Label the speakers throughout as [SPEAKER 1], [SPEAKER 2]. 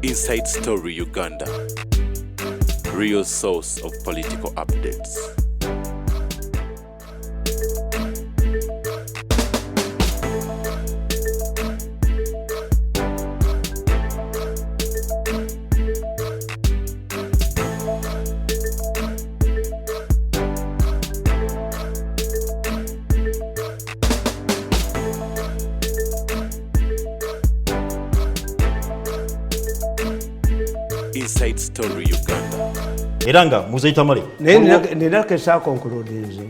[SPEAKER 1] Inside Story Uganda, real source of political updates. Inside Story Uganda.
[SPEAKER 2] Era nga Muzeyi Tamale
[SPEAKER 3] naye nina kesa concludinze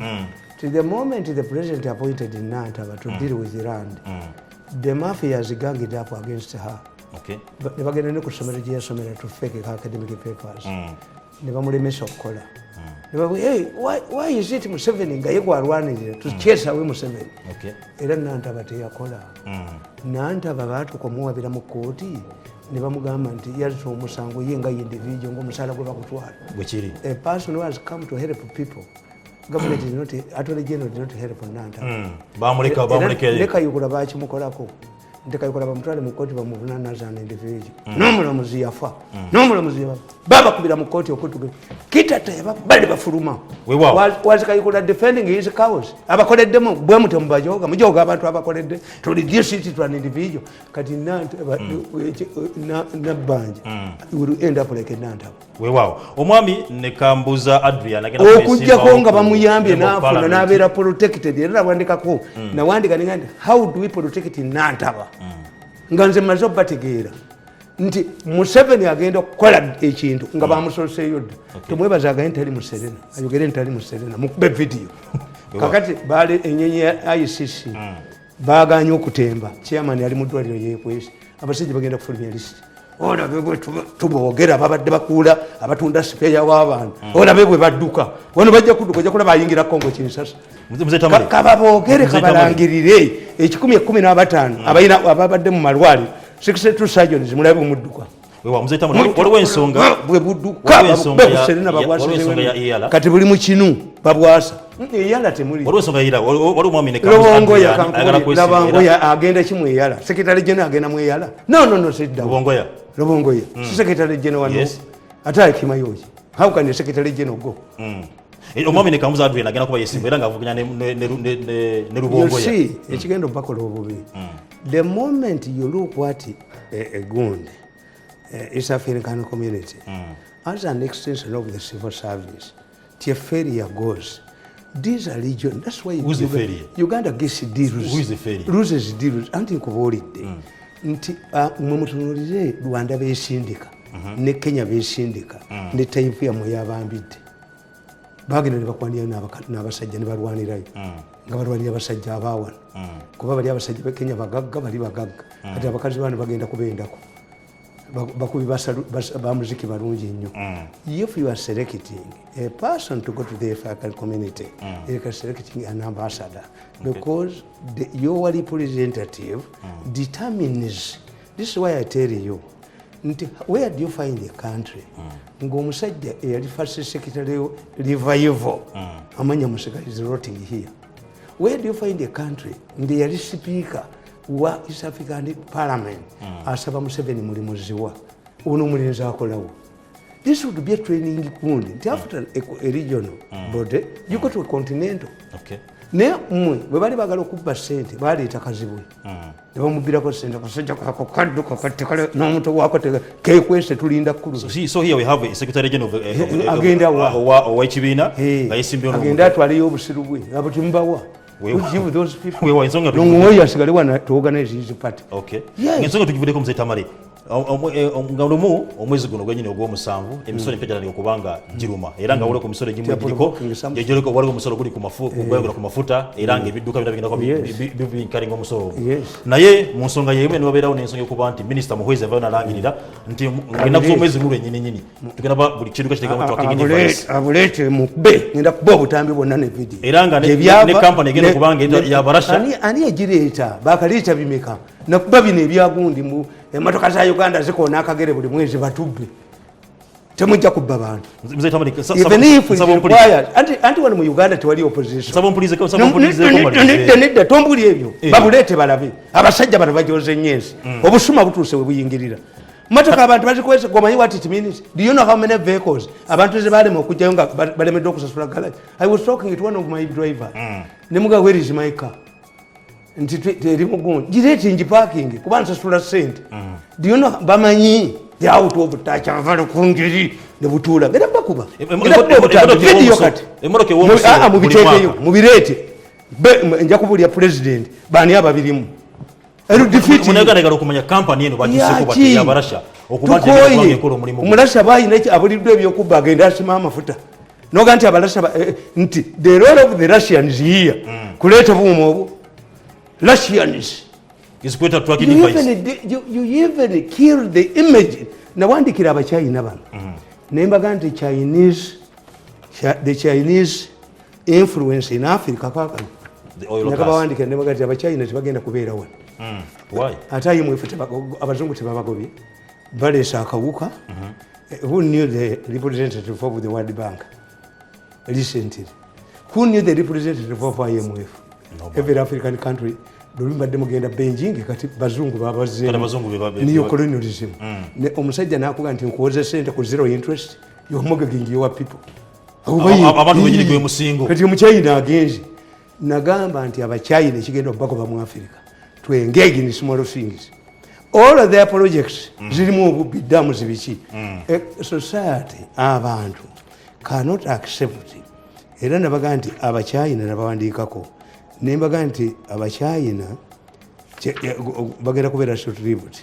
[SPEAKER 3] to the moment the president appointed Nantaba to deal with land, the mafias ganged up against her. Ne bagenda ne ku ssomero gye yasomera to fake academic papers, ne bamulemesa okukola. Ne babu, "Hey, why is it Museveni nga ye gwalwanirira to chase away Museveni?" Era Nantaba teyakola. Nantaba baatuka omuwabira mu kooti ne bamugamba nti yazza omusango ye nga individual, ngaomusaala gwe bakutwala.
[SPEAKER 2] Bwekiri.
[SPEAKER 3] A person who has come to help people, government is not, attorney general did not help Nantaba.
[SPEAKER 2] Bamuleka.
[SPEAKER 3] Era
[SPEAKER 2] Bamuleka.
[SPEAKER 3] ne Kayihura bakimukolako nti Kayihura bamutwale mu kooti bamuvunana as an individual. N'omulamuzi yafa, n'omulamuzi yafa, babakubira mu kooti okutuga Kitata bali bafuluma.
[SPEAKER 2] Weewaawo.
[SPEAKER 3] Was Kayihura defending his cows? Abakoleddemu bwe mutyo mubajoga, mujoga abantu abakoledde to reduce it to an individual. Kati Nabbanja will end up like Nantaba.
[SPEAKER 2] Weewaawo, omwami Nekambuza Adrian agenda
[SPEAKER 3] Okujjako
[SPEAKER 2] kwesimbawo
[SPEAKER 3] nga
[SPEAKER 2] ku
[SPEAKER 3] bamuyambye
[SPEAKER 2] Member of
[SPEAKER 3] n'afuna
[SPEAKER 2] Parliament.
[SPEAKER 3] n'abeera protected. Era nawandikako, nawandika nenga nti how do we protect Nantaba, nga nze maze obategeera nti Museveni agenda okukola ekintu nga bamusoseeyo dda. Tumwebaza agaye ntali mu Serena, ayogere ntali mu Serena, mukube vidiyo. Kakati baali enyenyi ya ICC baganye okutemba, chairman ali mu ddwaliro yekwese. Abasajja bagenda kufulumya lisiti, olabe bwe tuboogera babadde bakuula abatunda spare w'abantu, olabe bwe badduka wano, bajja kudduka, ojja kulaba ayingira Kongo Kinsasa.
[SPEAKER 2] Mzee Tamale.
[SPEAKER 3] Kababoogere.
[SPEAKER 2] Mzee Tamale.
[SPEAKER 3] Kabalangirire 115 abalina ababadde mu malwaliro, 62 surgeons, mulabe bwemudduka.
[SPEAKER 2] Weewaawo, Mzee Tamale, waliwo ensonga
[SPEAKER 3] bwe budduka.
[SPEAKER 2] Waliwo ensonga
[SPEAKER 3] Serena
[SPEAKER 2] waliwo ensonga ya EALA.
[SPEAKER 3] Kati buli mu kinu babwasa EALA temuli.
[SPEAKER 2] Waliwo ensonga ya EALA, waliwo omwami Nekambuza
[SPEAKER 3] Lobongoya.
[SPEAKER 2] Adrian ayagala kwesimba
[SPEAKER 3] Labongoya agenda ki EALA? Secretary general agenda mu EALA? No, no, no, sit down.
[SPEAKER 2] Lubongoya.
[SPEAKER 3] Lobongoya si secretary general wano?
[SPEAKER 2] Yes.
[SPEAKER 3] Ate akimayoki? How can the secretary general go?
[SPEAKER 2] Omwami Nekambuza Adrian agenda kuba yesimba era ng'avuganya ne
[SPEAKER 3] You
[SPEAKER 2] Lubongoya.
[SPEAKER 3] see, ekigenda obakola obubi, the moment you look what a gundi, East African Community as an extension of the civil service, ti failure goes, these are region, that's why
[SPEAKER 2] Who's the failure?
[SPEAKER 3] Uganda gets deals.
[SPEAKER 2] Who is the failure?
[SPEAKER 3] Loses deals. Anti nkubuulidde nti mwe mutunuulire Rwanda besindika ne Kenya besindika ne taifu yammwe yabambidde, bagenda ne bakwanirayo n'abasajja ne balwanirayo nga balwanira abasajja abaawano, kuba bali abasajja be Kenya bagagga, bali bagagga. Kati abakazi bano bagenda kubendako. Bakubi bamuziki balungi nnyo. If you are selecting a person to go to the African Community, you are selecting an ambassador, because your representative determines. This is why I tell you nti where do you find a country ng'omusajja eyali first secretary revival amanya Musika is rotting here? Where do you find a country ng'eyali speaker wa East African Parliament asaba Museveni mulimu ziwa ono omulenzi akolawo? This would be a training gundi nti after a regional body you go to a continental. Naye mmwe bwe bali bagala okubba sente, baleeta Kazibwe ne bamubbirako sente. Kasajja kako kadduka kati n'omuto wako kekwese, tulinda kkulu.
[SPEAKER 2] So here we have a secretary general
[SPEAKER 3] Agenda wa?
[SPEAKER 2] Ow'ekibiina nga yesimbyewo
[SPEAKER 3] Agenda atwaleyo obusiru bwe, abo temubawa. Give those people.
[SPEAKER 2] Weewa, ensonga
[SPEAKER 3] Oyo asigale wana to organize his party.
[SPEAKER 2] Okay.
[SPEAKER 3] Yes.
[SPEAKER 2] Ng'ensonga tugivuddeko, Mzee Tamale. Nga lumu omwezi guno gwenyini ogw'omusanvu, emisolo empya gyatandika okuba nga giruma, era nga waliwo ku misolo egimu
[SPEAKER 3] They are
[SPEAKER 2] egiriko
[SPEAKER 3] provoking some-
[SPEAKER 2] egiriko, waliwo omusolo guli ku gwayogera ku mafuta, era nga ebidduka byonna bigenda kuba binkalinga omusolo ogwo. Naye mu nsonga y'emu ne wabeerawo n'ensonga y'okuba nti Minisita Muhwezi avaayo n'alangirira nti ennaku z'omwezi guno lwennyini nyini tugenda ba buli kidduka kiteekamu tracking device.
[SPEAKER 3] Abuleete mukube, ngenda kuba obutambi bwonna ne vidiyo.
[SPEAKER 2] Era nga ne company egenda okuba nga ya Barasha.
[SPEAKER 3] Ani yagireeta? Bakaleeta bimeka? Nakuba bino ebyagundi mu emotoka za Uganda zikoona akagere buli mwezi, batubbe. Temujja kubba bantu.
[SPEAKER 2] Mzee Tamale,
[SPEAKER 3] Even if it
[SPEAKER 2] nsaba ompulirize.
[SPEAKER 3] requires, anti wano mu Uganda tewali opposition.
[SPEAKER 2] Nsaba mpulirizeeko malirize.
[SPEAKER 3] Nedda, nedda, tombuli ebyo.
[SPEAKER 2] Eh.
[SPEAKER 3] Babuleete balabe. Abasajja bano bajoze nnyo ensi. Obusuma butuuse we buyingirira. Motoka abantu bazikwese, gomanyi what it means? Do you know how many vehicles abantu ze balema okujjayo nga balemeddwa okusasula garage? I was talking to one of my drivers, nemuga, "Where is my car?" Nti eri mugundi, gireeti ngiparking kuba nsasula sente. Do you know, bamanyi the out of touch, avale kungeri ne butuula era bakuba. Era kuba obutambi, video kati.
[SPEAKER 2] Emmotoka ew'omusolo buli
[SPEAKER 3] Mubiteekeyo,
[SPEAKER 2] mwaka.
[SPEAKER 3] Mubireete. Nja kubuulira president baani ababirimu.
[SPEAKER 2] Munayuganda ayagala okumanya kampani eno bagiseko bati Abarasha okuba nti egenda kubanga ekola omulimu guno.
[SPEAKER 3] Omulasha balina abuliddwa ebyokubba, agenda asima amafuta noga nti Abalasha nti the role of the Russians here kuleeta buuma obwo Russians.
[SPEAKER 2] Is create a tracking
[SPEAKER 3] You
[SPEAKER 2] device.
[SPEAKER 3] even, you even kill the image. Nawandikira Abachina bano nembaga nti the Chinese influence in Africa kakano.
[SPEAKER 2] The oil gas.
[SPEAKER 3] Nakabawandikira nembaga nti Abachina tebagenda kubeera wano.
[SPEAKER 2] Why?
[SPEAKER 3] Ate IMF abazungu tebabagobye, baleese akawuka. Who knew the representative of the World Bank recently? Who knew the representative of IMF? Every African country luli mbadde mugenda Beijing, kati bazungu
[SPEAKER 2] Kati abazungu
[SPEAKER 3] babazeemu colonialism. Omusajja nakuga nti nkuwoze sente ku zero interest, you're mortgaging your people.
[SPEAKER 2] Abantu benyini gwe musingo.
[SPEAKER 3] Kati Omuchina agenze, nagamba nti Abachina ekigenda okubagoba mu Africa, to engage in small things. All of their projects zirimu obubbi, ddamu zibiki. Society, abantu cannot accept. Era nabaga nti Abachina, nabawandiikako nembaga nti Abachina bagenda kubeera short lived.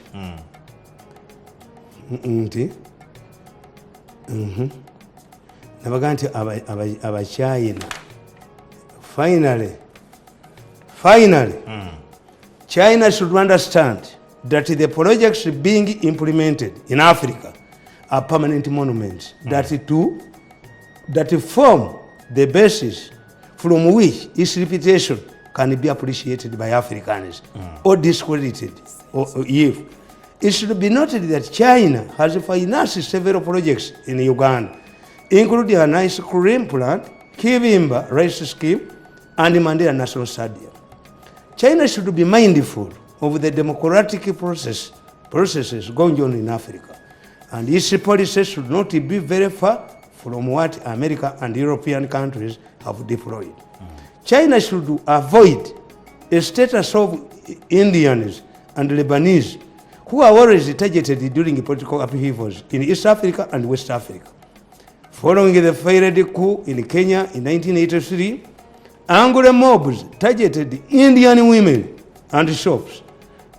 [SPEAKER 3] Nti nabaga nti Abachina, finally China should understand that the projects being implemented in Africa are permanent monuments that form the basis from which its reputation can be appreciated by Africans or discredited. Or if it should be noted that China has financed several projects in Uganda, including an ice cream plant, Kibimba rice scheme, and Mandela National Stadium. China should be mindful of the democratic processes going on in Africa, and its policies should not be very far from what America and European countries have deployed. China should avoid a status of Indians and Lebanese who are always targeted during political upheavals in East Africa and West Africa. Following the failed coup in Kenya in 1983, angry mobs targeted Indian women and shops.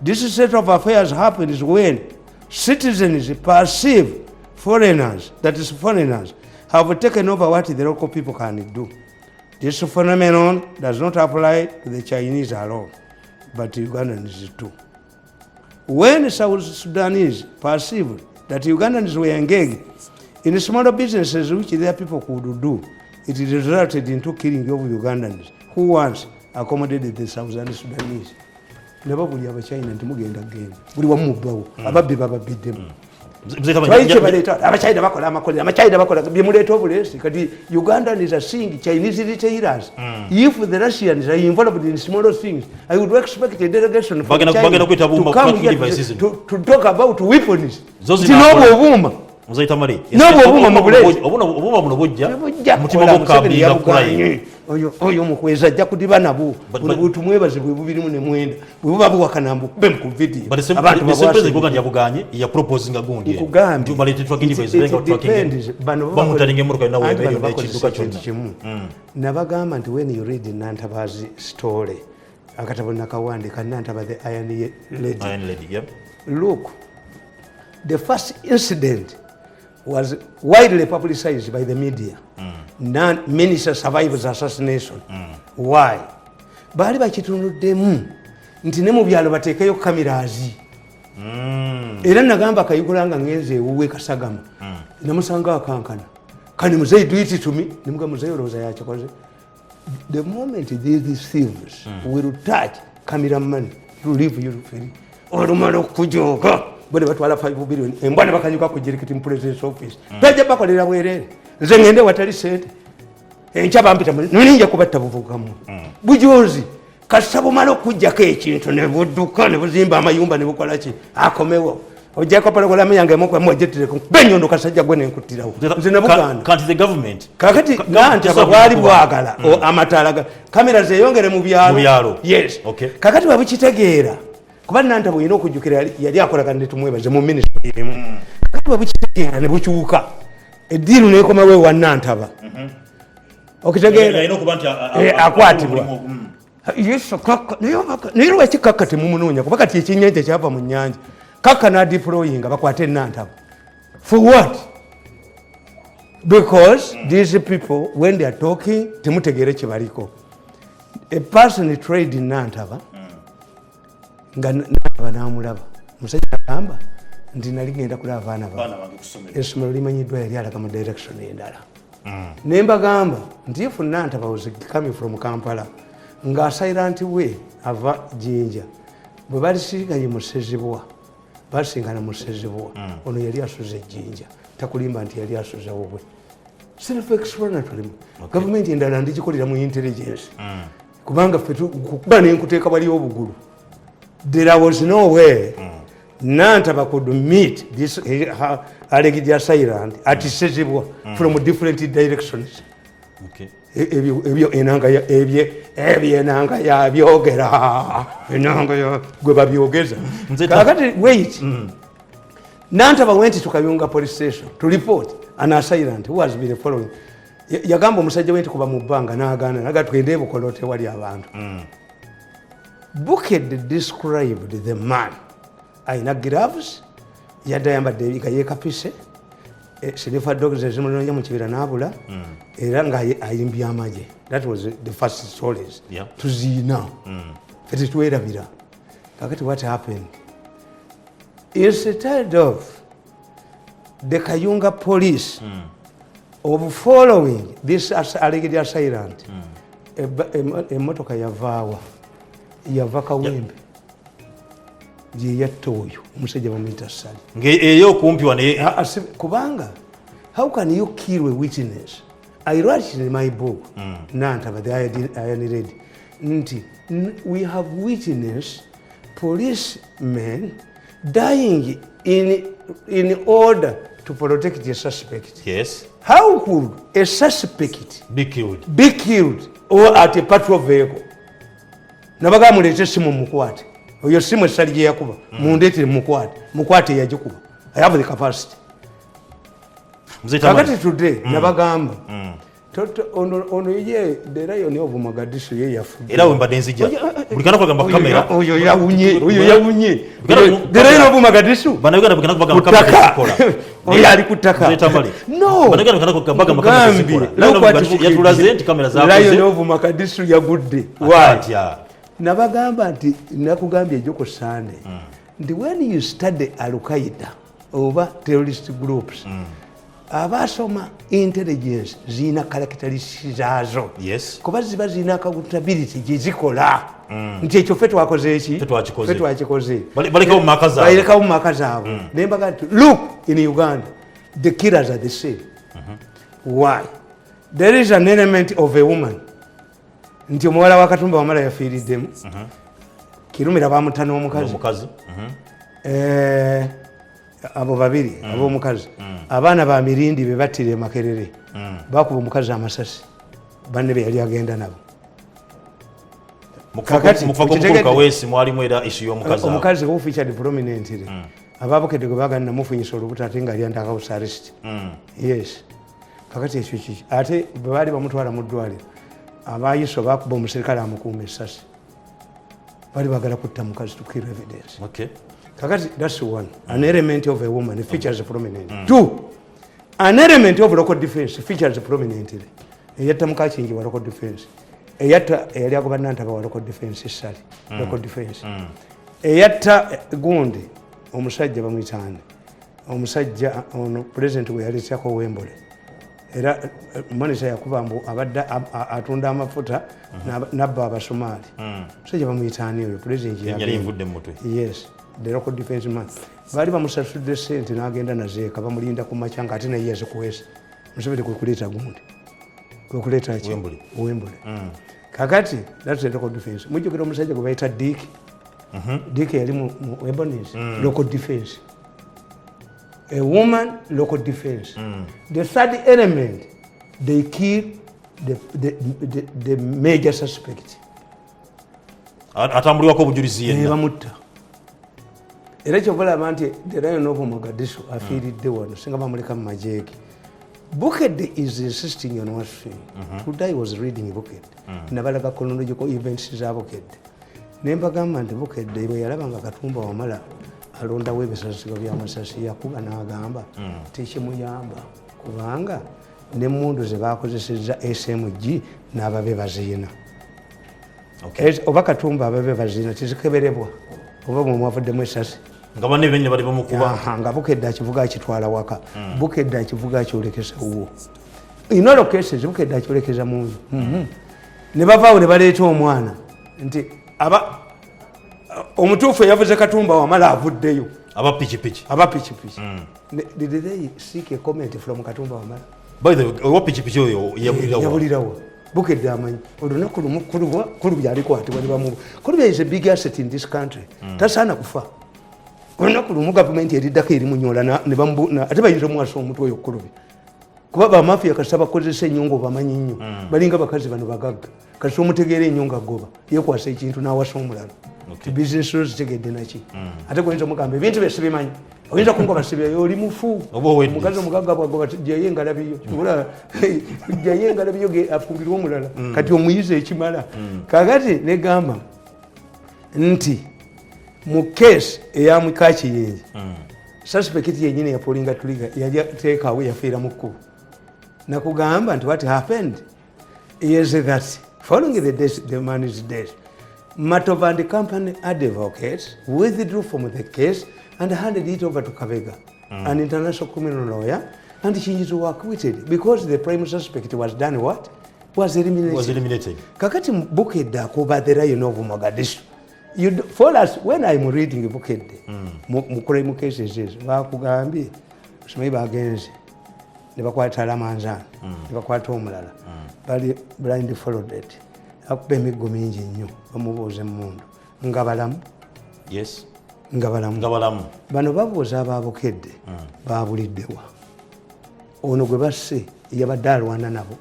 [SPEAKER 3] This set of affairs happens when citizens perceive foreigners, that is, foreigners, have taken over what the local people can do. This phenomenon does not apply to the Chinese alone, but to Ugandans too. When South Sudanese perceived that Ugandans were engaged in smaller businesses which their people could do, it resulted into killing of Ugandans who once accommodated the Southern Sudanese. Nabo buli Abachina nti mugenda genda buli wamu mubbawo, ababbi bababiddemu. Lwaki baleeta Abachina bakola amakolero, Abachina bakola byemuleeta obuleesi. Kati Ugandans are seeing Chinese retailers. If the Russians are involved in small things, I would expect a delegation from
[SPEAKER 2] Bagenda-
[SPEAKER 3] China
[SPEAKER 2] bagenda kwita
[SPEAKER 3] to
[SPEAKER 2] bumba
[SPEAKER 3] come
[SPEAKER 2] tracking
[SPEAKER 3] here
[SPEAKER 2] devices.
[SPEAKER 3] to talk about weapons.
[SPEAKER 2] Zo
[SPEAKER 3] Nti
[SPEAKER 2] zinakola.
[SPEAKER 3] n'obwo obuuma
[SPEAKER 2] Muzaita Male.
[SPEAKER 3] N'obwo obuuma mu buleesi.
[SPEAKER 2] Obuuma buno bujja
[SPEAKER 3] Tebujja
[SPEAKER 2] mutima
[SPEAKER 3] kukola,
[SPEAKER 2] gw'okukambinga
[SPEAKER 3] Museveni
[SPEAKER 2] crime.
[SPEAKER 3] yabuganye. Oyo Mukweza ajja kudiba nabwo. Buno butumwebaze bwe bubirimu ne mwenda bwe buba buwakana mbukube ku video.
[SPEAKER 2] But the same
[SPEAKER 3] Abantu
[SPEAKER 2] the same president
[SPEAKER 3] babwase.
[SPEAKER 2] Gogan yabuganye ya proposinga gundi eno.
[SPEAKER 3] Nkugambye.
[SPEAKER 2] Nti baleete tracking
[SPEAKER 3] It-
[SPEAKER 2] device
[SPEAKER 3] it
[SPEAKER 2] benga tracking.
[SPEAKER 3] depends. Bano bo
[SPEAKER 2] Bamutalinga emmotoka yonna
[SPEAKER 3] anti
[SPEAKER 2] weebeera
[SPEAKER 3] bano
[SPEAKER 2] n'ekidduka
[SPEAKER 3] bakozesa ekintu
[SPEAKER 2] kyonna.
[SPEAKER 3] kimu. Nabagamba nti when you read Nantabazi story, akatabo nakawandika, Nantaba the Iron Lady.
[SPEAKER 2] Iron Lady, yeah.
[SPEAKER 3] Look, the first incident was widely publicized by the media. None, minister survives assassination. Why? Baali bakitunuddemu nti ne mu byalo bateekeyo cameras. Era nagamba Kayigula nga ngenze ewuwe Kasagama, namusanga akankana kani, "Muzeyi, do it to me." Nemuga, "Muzeyi, olowooza yakikoze?" The moment these thieves will touch camera money to leave you free, olumala okujoga bo ne batwala 5 billion, embwa ne bakanyuka ku jirikiti mu president's office. Tajja bakolera bwerere. Nze ngende watali sente, enkya bampita noninja kubatta buvugamu bujozi. Kasita bumala okugjako ekintu ne budduka ne buzimba amayumba ne bukolaki, akomewo. Ojjako pologolamu yange mwajetireko benyondo kasajja gwe nenkuttirawo. Nze nabugaana.
[SPEAKER 2] Kanti the government
[SPEAKER 3] kakati Nantaba bwali bwagala amataala, kamera zeyongere mu byalo. Yes. Kakati bwebukitegeera, kuba Nantaba olina okujjukira yali akolagana ne Tumwebaze mu minisitule emu. Kakati bwebukitegeera ne bukyuka, eddiiru nekomawo ewa Nantaba. Okitegeera akwatibwa. Yesu kaka, naye lwaki Kaka temumunoonya? Kuba kati ekyennyanja kyava mu nnyanja. Kaka n'adeployinga bakwate Nantaba. For what? Because these people, when they are talking, temutegeere kye baliko. A person trade Nantaba, nga Nantaba n'amulaba. Omusajja agamba nti nali ngenda kulaba abaana bange. Essomero limanyiddwa, yali alaga mu direction endala. Ne mbagamba nti if Nantaba was coming from Kampala, ng'assailant we ava Jinja, bwe balisinkanye mu Ssezibwa, basinkana mu Ssezibwa, ono yali asuze Jinja, takulimba nti yali asuze wubwe. Self explanatory. Gavumenti endala ndigikolera mu intelligence, kubanga ffe kuba nenkuteeka wali obugulu. There was no way Nantaba could meet this alleged assailant at Ssezibwa from different directions. Ebyo enanga ebyo enanga yabyogera, enanga gwe babyogeza. Kakati wait, Nantaba went to Kayunga police station to report an assailant who has been following. Yagamba omusajja we nti kuba mu bbanga, n'agaana, naga tugende ebukolo tewali abantu. Bukedde described the man ayina gloves, yadde ayambadde nga yeekapise, sniffer dogs ezimunoonya mu kibira n'abula, era nga ayimbye amagye. That was the first stories. Tuziina fe, tetwerabira. Kakati what happened, instead of the Kayunga police of following this alleged assailant, emmotoka yavaawa? Yava Kawempe gyeyatta oyo omusajja bamuyita Sali.
[SPEAKER 2] Eyo okumpi wano.
[SPEAKER 3] Ah, ah, kubanga how can you kill a witness? I write in my book, Nantaba the Iron Lady, nti we have witnessed policemen dying in order to protect a suspect. How could a suspect
[SPEAKER 2] be killed,
[SPEAKER 3] be killed or at a patrol vehicle? Nabaga muleete esimu mukwate oyo, simu esali gye yakuba, mundeetere mukwate, mukwate eyagikuba. I have the capacity.
[SPEAKER 2] Mzee Tamale.
[SPEAKER 3] Kakati today nabagamba ono ye the Lion of Mogadishu ye yafudde.
[SPEAKER 2] Era we mbadde nzija, buli kana kwagamba kamera.
[SPEAKER 3] Oyo yawunye, oyo yawunye.
[SPEAKER 2] Buli
[SPEAKER 3] The Lion of Mogadishu
[SPEAKER 2] Bannayuganda buli kana kubagamba
[SPEAKER 3] ku
[SPEAKER 2] kamera
[SPEAKER 3] ttaka.
[SPEAKER 2] tezikola.
[SPEAKER 3] Oyo ali ku ttaka.
[SPEAKER 2] Mzee Tamale.
[SPEAKER 3] No.
[SPEAKER 2] Bannayuganda buli kana kubagamba kamera
[SPEAKER 3] Nkugambye,
[SPEAKER 2] tezikola. Lion of
[SPEAKER 3] look what
[SPEAKER 2] Mogadishu yatulaze nti kamera zakoze.
[SPEAKER 3] Lion of Mogadishu yagudde. Why?
[SPEAKER 2] Atya?
[SPEAKER 3] Nabagamba nti nakugambye ejo ku Sunday nti when you study Al-Qaeda oba terrorist groups, abasoma intelligence, zirina characteristics zaazo. Kuba ziba zirina accountability gyezikola nti ekyo ffe twakoze eki.
[SPEAKER 2] Ffe twakikoze.
[SPEAKER 3] Ffe twakikoze.
[SPEAKER 2] Balekawo mu maka zaabwe.
[SPEAKER 3] Balekawo mu maka zaabwe. Naye mbaga nti look, in Uganda the killers are the same. Why? There is an element of a woman, nti omuwala wa Katumba Wamala yafiiriddemu, Kirumira bamuta n'omukazi.
[SPEAKER 2] Omukazi.
[SPEAKER 3] Abo babiri ab'omukazi, abaana ba Mirindi be battira e Makerere, bakuba omukazi amasasi, banne be yali agenda nabo. Kakati,
[SPEAKER 2] Mu kufa kw'omukulu
[SPEAKER 3] okitegedde?
[SPEAKER 2] Kaweesi mwalimu era issue y'omukazi awo.
[SPEAKER 3] Omukazi who featured prominently, ababukedde gwe baganda namufunyisa olubuto ate nga ali under house arrest. Yes. Kakati ekyo kiki? Ate bwe baali bamutwala mu ddwaliro, abayiso bakuba omuserikale amukuuma essasi, baali bagala kutta mukazi to kill evidence. Kakati that's one, an element of a woman features prominent. Two, an element of local defense features prominently. Eyatta Mukakingi wa local defense, eyatta eyali agoba Nantaba wa local defense, Sali, local defense. Eyatta gundi omusajja bamwitaani, omusajja ono president gwe yaleetako Wembole, era Monitor yakuba mbu abadde atunda amafuta nabba Abasomaali. Omusajja bamwitaani oyo president
[SPEAKER 2] Erinnya
[SPEAKER 3] yagenda.
[SPEAKER 2] Linvudde mu mutwe.
[SPEAKER 3] Yes, the local defense man, baali bamusasudde sente n'agenda nazeeka, bamulinda ku makya nga ate naye yazikuweesa. Museveni kwe kuleeta gundi, kwe kuleeta ki?
[SPEAKER 2] Wembule.
[SPEAKER 3] Wembule. Kakati that's the local defense. Mujjukira omusajja gwe bayita Dick? Dick yali mu Ebonies, local defense. A woman, local defense. The third element, they kill the major suspect.
[SPEAKER 2] Atambulirwako obujulizi yenna.
[SPEAKER 3] Bamutta. Era kyova olaba nti the Lion of Mogadishu afiiridde wano, singa bamuleka mu majeeke. Bukedde is insisting on one thing. Today I was reading Bukedde. Nabalaga chronological events za Bukedde, nembagamba nti Bukedde bwe yalaba nga Katumba Wamala alondawo ebisasiro by'amasasi, yakuba n'agamba tekimuyamba, kubanga n'emmundu ze bakozesezza SMG n'ababe baziina. Oba Katumba ababe baziina, tezikeberebwa oba mwe mwavuddemu esasi.
[SPEAKER 2] Nga banne benyini bali bamukuba.
[SPEAKER 3] Aha, nga Bukedde akivuga akitwala waka. Bukedde akivuga akyolekesa wuwo. In all cases Bukedde akyolekeza munju. Ne bavaawo ne baleeta omwana nti aba omutuufu eyavuze Katumba Wamala avuddeyo.
[SPEAKER 2] Aba pikipiki.
[SPEAKER 3] Aba pikipiki. Did they seek a comment from Katumba Wamala?
[SPEAKER 2] By the way, owa pikipiki oyo yabulirawo?
[SPEAKER 3] Yabulirawo. Bukedde amanyi olunaku lumu Kulubya alikwatibwa ne bamuba. Kulubya is a big asset in this country. Tasaana kufa. Olunaku lumu gavumenti eriddako erimunyola ne ate bayinza omuwasa omutwe oyo Kulubya, kuba bamafiya kasita bakozesa ennyo nga obamanyi nnyo. Balinga bakazi bano bagagga, kasita omutegeera ennyo nga goba yekwasa ekintu n'awasa omulala. Bizinesi zo zitegedde naki? Ate goyinza omugamba ebintu bye sibimanyi, oyinza kungoba sibyayo, oli mufu.
[SPEAKER 2] Oba owedde.
[SPEAKER 3] Omukazi omugagga bwagoba, jjayo engalabiyo, jjayo engalabiyo afumbirwe omulala. Kati omuyizi ekimala. Kakati negamba nti mu case eya Mukakiyingi, suspect yenyini yapullinga trigger yali teekawo, yafiira mu kkubo. Nakugamba nti what happened is that following the death, the man's death, Matovu and company advocates withdrew from the case and handed it over to Kabega, an international criminal lawyer, and he was acquitted because the prime suspect was done what? Was eliminated.
[SPEAKER 2] Was eliminated.
[SPEAKER 3] Kakati Bukedde akuba the Lion of Mogadishu. You do, for us, when I'm reading Bukedde, mu crime cases ezo, bakugambye, simanyi bagenze, ne bakwata Lamanzani, ne bakwata omulala, bali blindfolded, akuba emiggo mingi nnyo, bamubuuza emmundu nga balamu.
[SPEAKER 2] Yes.
[SPEAKER 3] Nga balamu.
[SPEAKER 2] Nga balamu.
[SPEAKER 3] Bano babuuza ababukedde, babuliddewa ono gwe basse yabadde alwana nabo.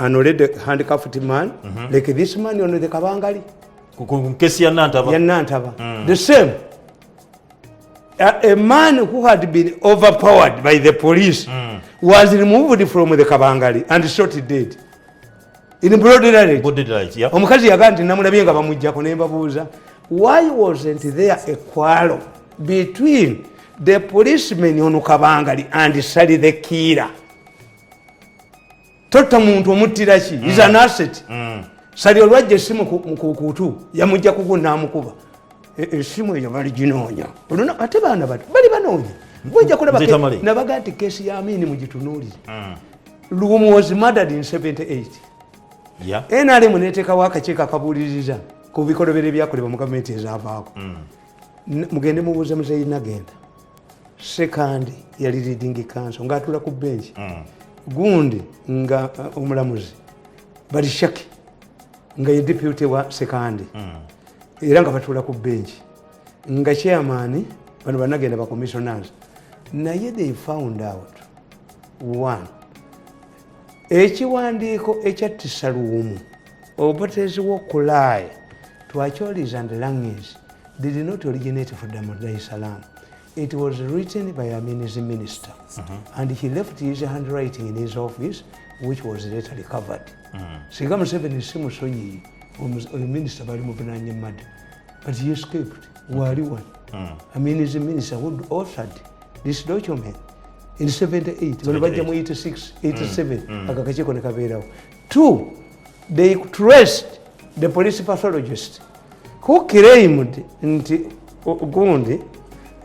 [SPEAKER 3] An already handcuffed man, like this man on the kabangali.
[SPEAKER 2] Ku kesi ya Nantaba.
[SPEAKER 3] Ya Nantaba. The same, a man who had been overpowered by the police was removed from the kabangali and shot dead in broad daylight.
[SPEAKER 2] Broad daylight, yeah.
[SPEAKER 3] Omukazi yagaa nti namulabye nga bamugjako. Ne mbabuuza, why wasn't there a quarrel between the policeman on kabangali and Sali the killer? Totta muntu, omuttira ki? Is an asset. Sali olwajja essimu ku kutu, yamujja kugu namukuba. Essimu eyo baliginoonya. Ate baana bato bali banoonya. Gwejja kulaba.
[SPEAKER 2] Nze Tamale.
[SPEAKER 3] Nabaga nti kesi ya Amini mugitunuulire. Luwum was murdered in 78. NRM neteekawo akakiiko akabuuliriza ku bikolobero ebyakolebwa mu gavumenti ezavaako. Mugende mubuuze Muzeyi Nagenda. Sekandi yali leading counsel ng'atula ku bench, gundi nga omulamuzi Barishaki nga ye deputy wa Sekandi, era nga batuula ku bench, nga chairman bano banagenda ba commissioners. Naye they found out one, ekiwandiiko ekyattisa Luwumu, Obotes war cry to Acholis and Langis, did not originate from Dar es Salaam. It was written by Amin's minister, and he left his handwriting in his office, which was later recovered. Singa Museveni si musonyiyi, oyo minisita bali muvunanye murder, but he escaped. Waali wano Amin's minister who authored this document in 78. Bano bajja mu 86, 87, ako akakiiko ne kabeerawo. Two, they traced the police pathologist who claimed nti gundi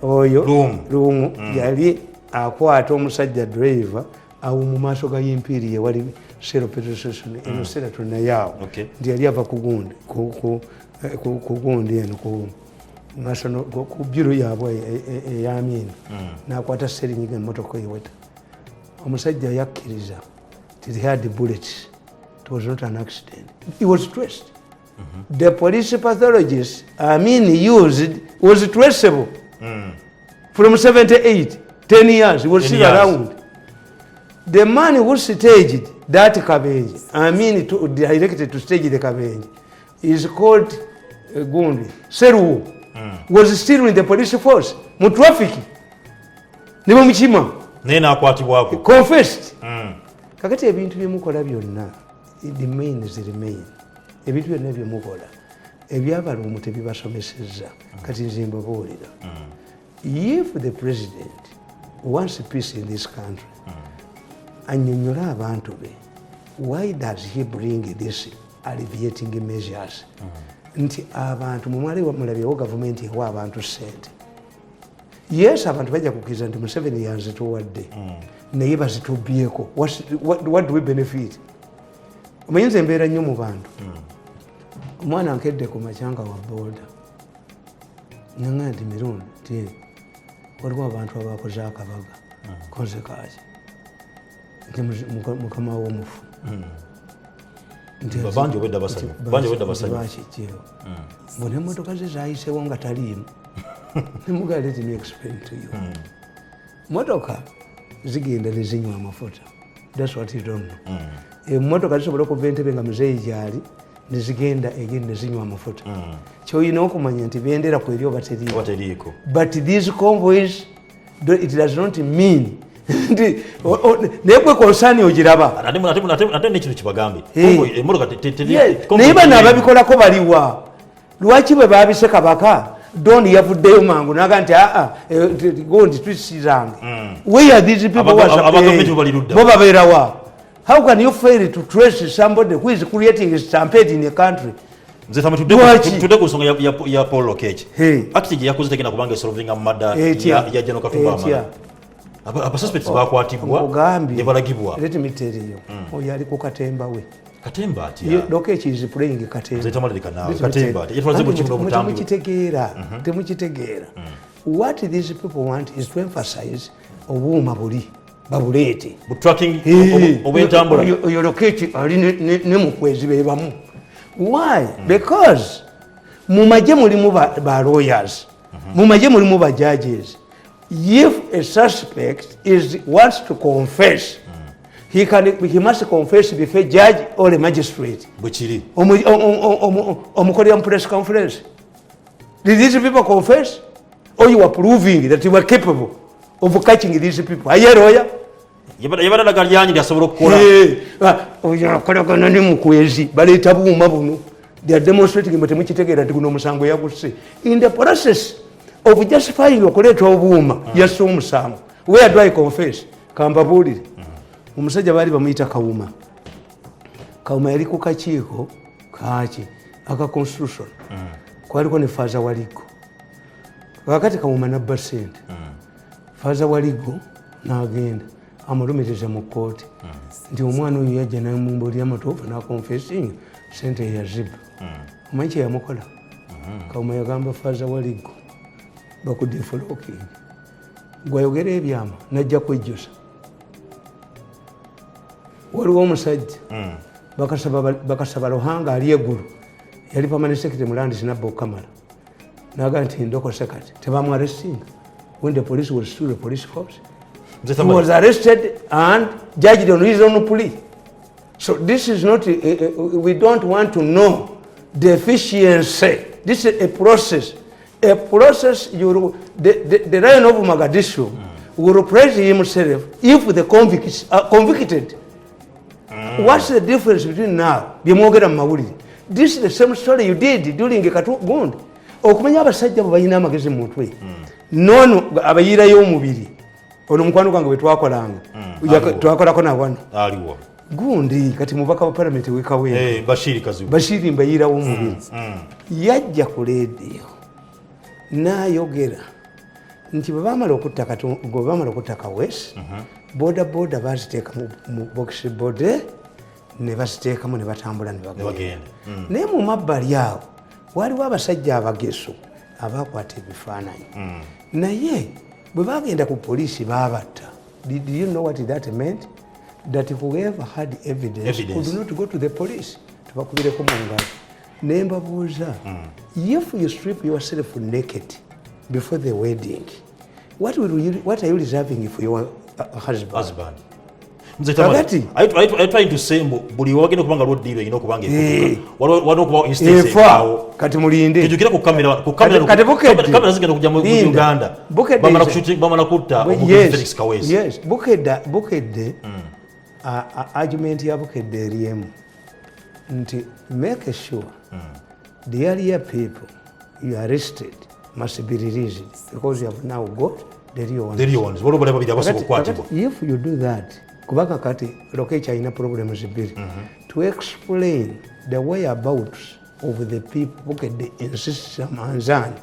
[SPEAKER 3] oyo
[SPEAKER 2] Lumu.
[SPEAKER 3] Lumu yali akwata omusajja driver awo mu maaso ga Imperial wali Shell petrol station eno, sera tunayaawo. Nti yali ava ku gundi ku gundi eno ku national ku bureau yaabwe ey'Amini, n'akwata serinyiga emmotoka eweta. Omusajja yakkiriza nti he had bullets, it was not an accident. He was traced. The police pathologist Amin used was traceable from 78. 10 years, he was
[SPEAKER 2] 10
[SPEAKER 3] still
[SPEAKER 2] years.
[SPEAKER 3] around. The man who staged that kabenje, I mean to, directed to stage the kabenje, is called Gundi Seruwo, was still in the police force mu traffic ne bamukima.
[SPEAKER 2] Naye n'akwatibwako.
[SPEAKER 3] Confessed. Kakati ebintu byemukola byonna remains remain. Ebintu byonna byemukola ebyabalumu tebibasomesezza. Kati nze mbabuulira, if the president wants peace in this country, annyonnyole abantu be, why does he bring this alleviating measures? Nti abantu mumwali mulabyewo gavumenti ewa abantu sente. Yes, abantu bajja kukkiriza nti Museveni yanzituwadde, naye bazitubyeko. What do we benefit? Omanyi nze embeera nnyo mu bantu. Omwana nkedde ku macyanga wa booda naŋa nti, "Mirundi, ti waliwo abantu abakoze akabaga koze kaki?" Nti mukama womufu. Nti
[SPEAKER 2] Bangi obwedda basanyufu. Bangi obwedda basanyufu.
[SPEAKER 3] Bakijjeewo mbu nemmotoka ze zayisewo nga taliimu. Nemugaa, let me explain to you. Motoka zigenda nezinywa amafuta. That's what you don't know. Emmotoka zisobola okuva Entebe nga muzeeyi gyali nezigenda egeni nezinywa amafuta. Kyolina okumanya nti bendera kweri oba teriiko.
[SPEAKER 2] Oba teriiko.
[SPEAKER 3] But these convoys, it does not mean nti naye gwe concern ogiraba.
[SPEAKER 2] Ate nekintu kibagambe.
[SPEAKER 3] Hey.
[SPEAKER 2] Convoy, emmotoka convoy
[SPEAKER 3] Naye bano ababikolako baliwa? Lwaki bwe babise kabaka Don yavuddeyo mangu naga nti aa, gundi twisi zange? Where are these people who are
[SPEAKER 2] Abagavumenti bo bali ludda.
[SPEAKER 3] Bo babeerawa? How can you fail to trace somebody who is creating a stampede in a country?
[SPEAKER 2] Nze tama
[SPEAKER 3] Lwaki?
[SPEAKER 2] Tudde ku nsonga ya Paul Lokech.
[SPEAKER 3] Hey.
[SPEAKER 2] Akiti gye yakoze tegenda kubanga esolvinga murder
[SPEAKER 3] Etya?
[SPEAKER 2] ya General Katumba
[SPEAKER 3] Etya?
[SPEAKER 2] Wamala. Abasuspects bakwatibwa
[SPEAKER 3] Nkugambye.
[SPEAKER 2] ne balagibwa.
[SPEAKER 3] Let me tell you, oyo ali ku katemba we.
[SPEAKER 2] Katemba atya?
[SPEAKER 3] Lokech is playing katemba.
[SPEAKER 2] Nze tamalirika naawe.
[SPEAKER 3] Let me
[SPEAKER 2] Katemba
[SPEAKER 3] tell
[SPEAKER 2] atya?
[SPEAKER 3] you.
[SPEAKER 2] Yetwaze buli kimu
[SPEAKER 3] Anti
[SPEAKER 2] n'obutambi.
[SPEAKER 3] Temukitegeera. What these people want is to emphasize obuuma buli babuleete.
[SPEAKER 2] Bu tracking obwentambula.
[SPEAKER 3] Oyo Lokech ali ne Mukwezi be bamu. Why? Because mu magye mulimu ba lawyers, mu magye mulimu ba judges. If a suspect is wants to confess, he must confess before judge or a magistrate.
[SPEAKER 2] Bwe kiri.
[SPEAKER 3] Omukolera mu press conference. Did these people confess, or you are proving that you were capable of catching these people? Aye, lawyer.
[SPEAKER 2] Yabadde alaga lyanyi lyasobola okukola.
[SPEAKER 3] Oyo akolagana ne Mukwezi, baleeta buuma buno. They are demonstrating mwe temukitegeera nti guno omusango yagusse. In the process of justifying okuleeta obuuma, yasse omusango. Where do I confess? Kambabuulire. Omusajja baali bamuyita Kawuma. Kawuma yali ku kakiiko kaki aka constitution. Kwaliko ne Faaza Waligo. Kakati Kawuma nabba sente. Faaza Waligo n'agenda amulumiriza mu kkooti nti omwana oyo yajja namumbulira amatuufu naconfessinga sente eyazibba. Omanyi kyeyamukola? Kawuma yagamba Faaza Waligo, bakudefrocking, gwayogera ebyama najja kwejjusa. Waliwo omusajja bakasaba Luhanga ali eggulu, yali permanent secretary mu Lands nabba okukamala naga nti ndokose. Kati tebamuarrestinga when the police was still the police force?
[SPEAKER 2] Nze
[SPEAKER 3] He
[SPEAKER 2] Tamale.
[SPEAKER 3] was arrested and judged on his own plea. So this is not, we don't want to know the efficiency. This is a process. A process, the Lion of Mogadishu will praise himself if the convicts are convicted. What's the difference between now? Byemwogera mu mawulire. This is the same story you did during Katu gundi. Okumanya abasajja bo balina amagezi mu mutwe. Nono abayiirayo omubiri. Ono mukwano gwange bwe twakolanga.
[SPEAKER 2] Aliwo.
[SPEAKER 3] Twakolako nawano.
[SPEAKER 2] Aliwo.
[SPEAKER 3] Gundi kati mubaka wa palamenti wekawempe.
[SPEAKER 2] Eh, Bashiri Kazibu.
[SPEAKER 3] Bashiri mbayiirawo omubiri. Yajja ku leediyo n'ayogera nti bwe bamala okutta Kaweesi, boda boda baziteeka mu box body ne baziteekamu ne batambula ne
[SPEAKER 2] Ne
[SPEAKER 3] bagenda.
[SPEAKER 2] bagenda.
[SPEAKER 3] Naye mu mabbali awo waliwo abasajja abageso abakwata ebifaananyi, naye bwe bagenda ku poliisi babatta. Did you know what that meant? That whoever had evidence,
[SPEAKER 2] Evidence.
[SPEAKER 3] could not go to the police. Tubakubireko mu ngalo. Ne mbabuuza, if you strip yourself naked before the wedding What are you reserving for your husband?
[SPEAKER 2] Husband. Mzee Tamale,
[SPEAKER 3] Kakati.
[SPEAKER 2] are you trying to say mbu buli wagenda kubanga waliwo deal erina okubanga ekutuka, waliwo okubawo instance
[SPEAKER 3] Efa
[SPEAKER 2] ebaawo.
[SPEAKER 3] Kati mulinde.
[SPEAKER 2] Tujjukire ku kamera, ku kamera,
[SPEAKER 3] Kati Bukedde.
[SPEAKER 2] Kamera zigenda kujja mu
[SPEAKER 3] Linda.
[SPEAKER 2] Uganda.
[SPEAKER 3] Bukedde
[SPEAKER 2] Bamala bamala kutta omugenzi Felix Kaweesi.
[SPEAKER 3] Yes, Bukedde, argument ya Bukedde eri emu nti make sure the earlier people you arrested must be released because you have now got the real ones.
[SPEAKER 2] The real ones. Waliwo bali babiri abasooka okukwatibwa.
[SPEAKER 3] Kakati, if you do that, kubanga kati Lokech alina problems bbiri to explain the whereabouts of the people. Bukedde insists Amanzani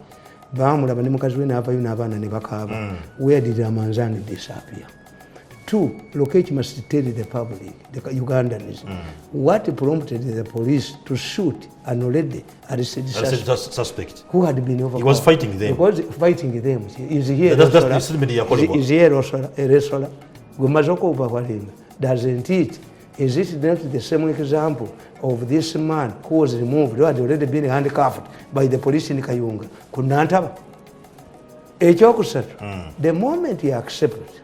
[SPEAKER 3] bamulaba ne mukazi we n'avayo n'abaana ne bakaaba. Where did Amanzani disappear? Two, Lokech must tell the public, the Ugandans, what prompted the police to shoot an already arrested
[SPEAKER 2] Arrested
[SPEAKER 3] suspect
[SPEAKER 2] suspect.
[SPEAKER 3] Who had been overpowered.
[SPEAKER 2] He was fighting them.
[SPEAKER 3] He was fighting them. Is he a
[SPEAKER 2] That's
[SPEAKER 3] wrestler?
[SPEAKER 2] the statement yakolebwa.
[SPEAKER 3] Is he a wrestler? A wrestler? Gwe maze okubawalinga. Doesn't it? Is it not the same example of this man who was removed, who had already been handcuffed by the police in Kayunga? Ku Nantaba. Ekyokusatu, the moment you accept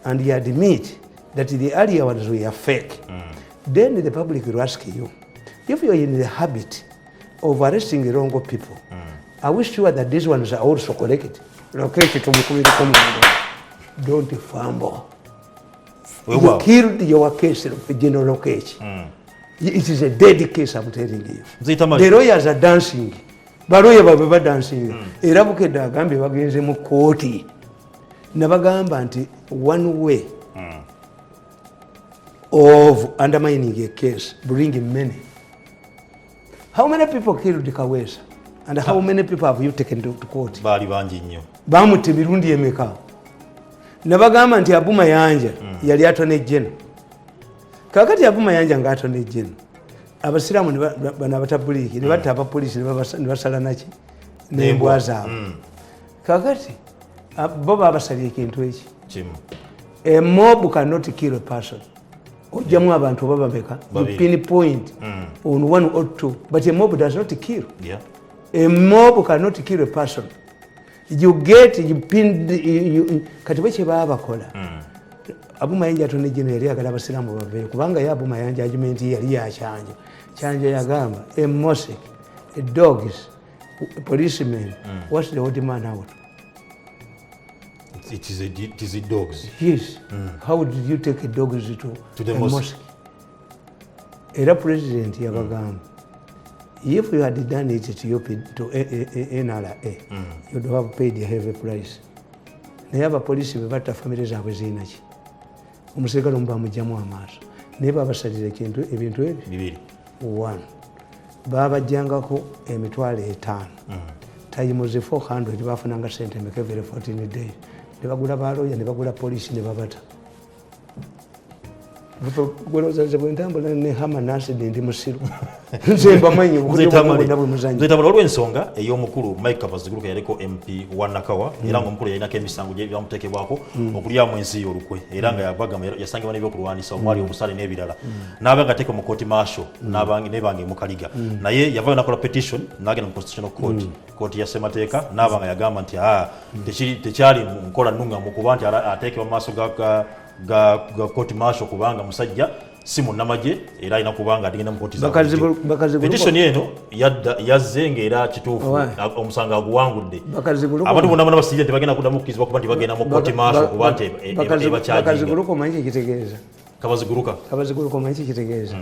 [SPEAKER 3] and you admit that the earlier ones were fake, then the public will ask you, if you are in the habit of arresting wrong people, are we sure that these ones are also correct? Lokech tumukubireko mu ngalo. Don't fumble. You
[SPEAKER 2] Weewaawo.
[SPEAKER 3] killed your case, General Lokech. It is a dead case, I'm telling you.
[SPEAKER 2] Mzee Tamale.
[SPEAKER 3] The lawyers are dancing. Baloya baabwe badansinga. Era Bukedde agambye bagenze mu kooti. Nabagamba nti one way of undermining a case, bring many. How many people killed Kawesa? And how many people have you taken to court?
[SPEAKER 2] Baali bangi nnyo.
[SPEAKER 3] Bamutta emirundi emeka? Nabagamba nti Abu Mayanja yali attorney general. Kakati Abu Mayanja nga attorney general, abasiraamu ne bano abatabuliiki ne batta abapoliisi ne basala naki n'embwa zaabwe. Kakati bo babasalira ekintu eki
[SPEAKER 2] Kimu.
[SPEAKER 3] A mob cannot kill a person. Ojjamu abantu oba bameka, you
[SPEAKER 2] Babiri.
[SPEAKER 3] pinpoint on one or two, but a mob does not kill. A mob cannot kill a person. You get, you pin, kati bwe kyebaba bakola, Abu Mayanja attorney general yali agala abasiraamu baveeyo kubanga ye Abu Mayanja argument ye yali yakyanja kyanja. Yagamba a mosque, a dogs, a policeman, what's the odd man out?
[SPEAKER 2] It is a dogs.
[SPEAKER 3] Yes. How did you take a dogs
[SPEAKER 2] To the
[SPEAKER 3] a
[SPEAKER 2] mosque?
[SPEAKER 3] Mosque? Era president yabagamba, if you had done it to, UP, to A, NRA, you'd have paid a heavy price. Naye abapoliisi bwe batta, famire zaabwe zirinaki? Omuserikale omu bamugjamu amaaso, naye babasalira ekintu, ebintu ebyo
[SPEAKER 2] Bibiri.
[SPEAKER 3] One, babajjangako 50,000 times 400, bafunanga sente meka every 14 days? Ne bagula baloya, ne bagula polisi, ne babata. Gwelowooza bwe ntambula ne hama nasidi ndi musiru? Nze mbamanyi
[SPEAKER 2] Mzee Tamale,
[SPEAKER 3] bonna bwe muzanyo.
[SPEAKER 2] Mzee Tamale, waliwo ensonga ey'omukulu Mike Kabaziguruka, yaliko MP wa Nakawa, era ng'omukulu yalinako emisango gyamuteekebwako okulyamu ensi ye olukwe, era nga yabagamba yasangibwa n'ebyokulwanisa omwali obusaale n'ebirala, n'aba nga ateekwa mu kooti martial nebanga emukaliga. Naye yavayo nakola petition n'agenda mu Constitutional Court, kooti ya ssemateeka, n'aba nga yagamba nti tekyali mu nkola nnungamu kuba nti ateekebwa mu maaso ga kooti martial kubanga musajja si munnamagye era alina kubanga agenda mu kooti za bulijjo. Petition eno yadda yazze ng'era kituufu
[SPEAKER 3] Owa.
[SPEAKER 2] omusango aguwangudde.
[SPEAKER 3] Bakaziguluko
[SPEAKER 2] Abantu bonna bonna basirire tebagenda kuddamu kukkirizibwa kuba nti bagenda mu kooti martial kuba nti ebakyajinga.
[SPEAKER 3] Bakaziguluko omanyi kyekitegeeza?
[SPEAKER 2] Kabaziguruka.
[SPEAKER 3] Kabaziguluka omanyi kyekitegeeza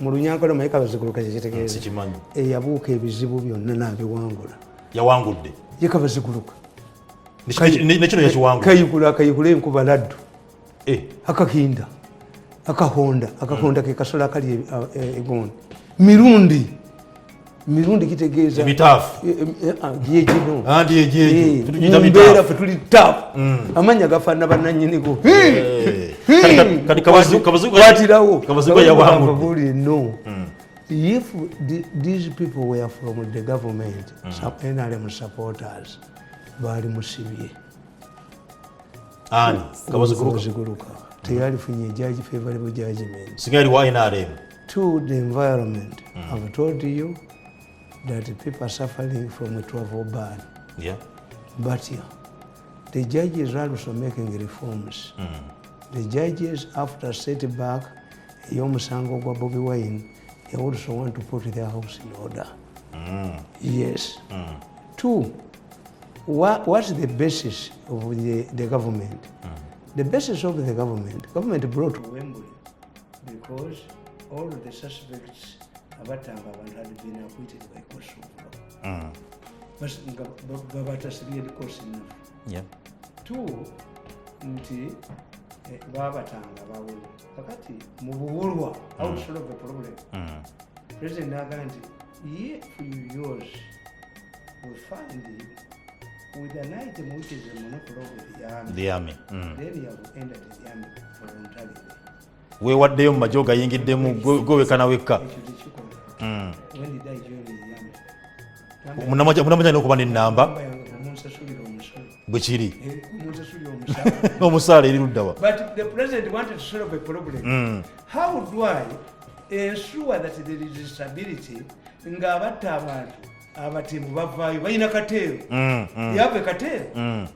[SPEAKER 3] mu Lunyankole? Omanyi kabaziguluka kyekitegeeza?
[SPEAKER 2] Sikimanyi.
[SPEAKER 3] Eyabuuka ebizibu byonna n'abiwangula.
[SPEAKER 2] Yawangudde.
[SPEAKER 3] Ye kabaziguluka.
[SPEAKER 2] Nekino yakiwangudde.
[SPEAKER 3] Kayigula akayigula enkuba laddu. Akakinda akahonda akahonda ke kasolo akali egondi mirundi mirundi kitegeeza
[SPEAKER 2] Emitaafu.
[SPEAKER 3] Gyegino.
[SPEAKER 2] Anti egyo tugiyita
[SPEAKER 3] Mumbeera
[SPEAKER 2] mitaafu.
[SPEAKER 3] fe tuli taafu, amanya gafaanana bannanyinigo.
[SPEAKER 2] Kati
[SPEAKER 3] Kwatirawo.
[SPEAKER 2] Kabaziguruka yawangudde.
[SPEAKER 3] Babuulire, no, if these people were from the government, some NRM supporters, baali musibye.
[SPEAKER 2] Ani? Kabaziguruka?
[SPEAKER 3] Kabaziguruka teyalifunye judge favorable judgment.
[SPEAKER 2] Singa yali wa NRM.
[SPEAKER 3] To the environment, I've told you that people are suffering from a travel ban. Batya. The judges are also making reforms. The judges, after setback ey'omusango gwa Bobi Wine, they also want to put their house in order. Yes. Two, what's the basis of the government? The basis of the government brought Wembley because all the suspects abatanga abantu had been acquitted by courts of law. Nga babatasibye course enough. Two, nti babatanga bawebwe kakati mu buwulwa, how to solve the problem. President naga nti ye for yours we find you with an item which is a monopoly of the army.
[SPEAKER 2] The army.
[SPEAKER 3] Then you have entered the army voluntarily.
[SPEAKER 2] Weewaddeyo mu magye, ogayingiddemu gwe wekana wekka.
[SPEAKER 3] Ekyo tekikola. When did I join the army?
[SPEAKER 2] Munnamagye alina okuba n'ennamba.
[SPEAKER 3] Namba yange omunsasulira omusolo.
[SPEAKER 2] Bwe kiri.
[SPEAKER 3] Omunsasulira omusaala.
[SPEAKER 2] Omusaala eri luddawa?
[SPEAKER 3] But the president wanted to solve a problem. How do I ensure that there is stability ng'abatta abantu abatemu bavaayo balina kateero? Yave kateero,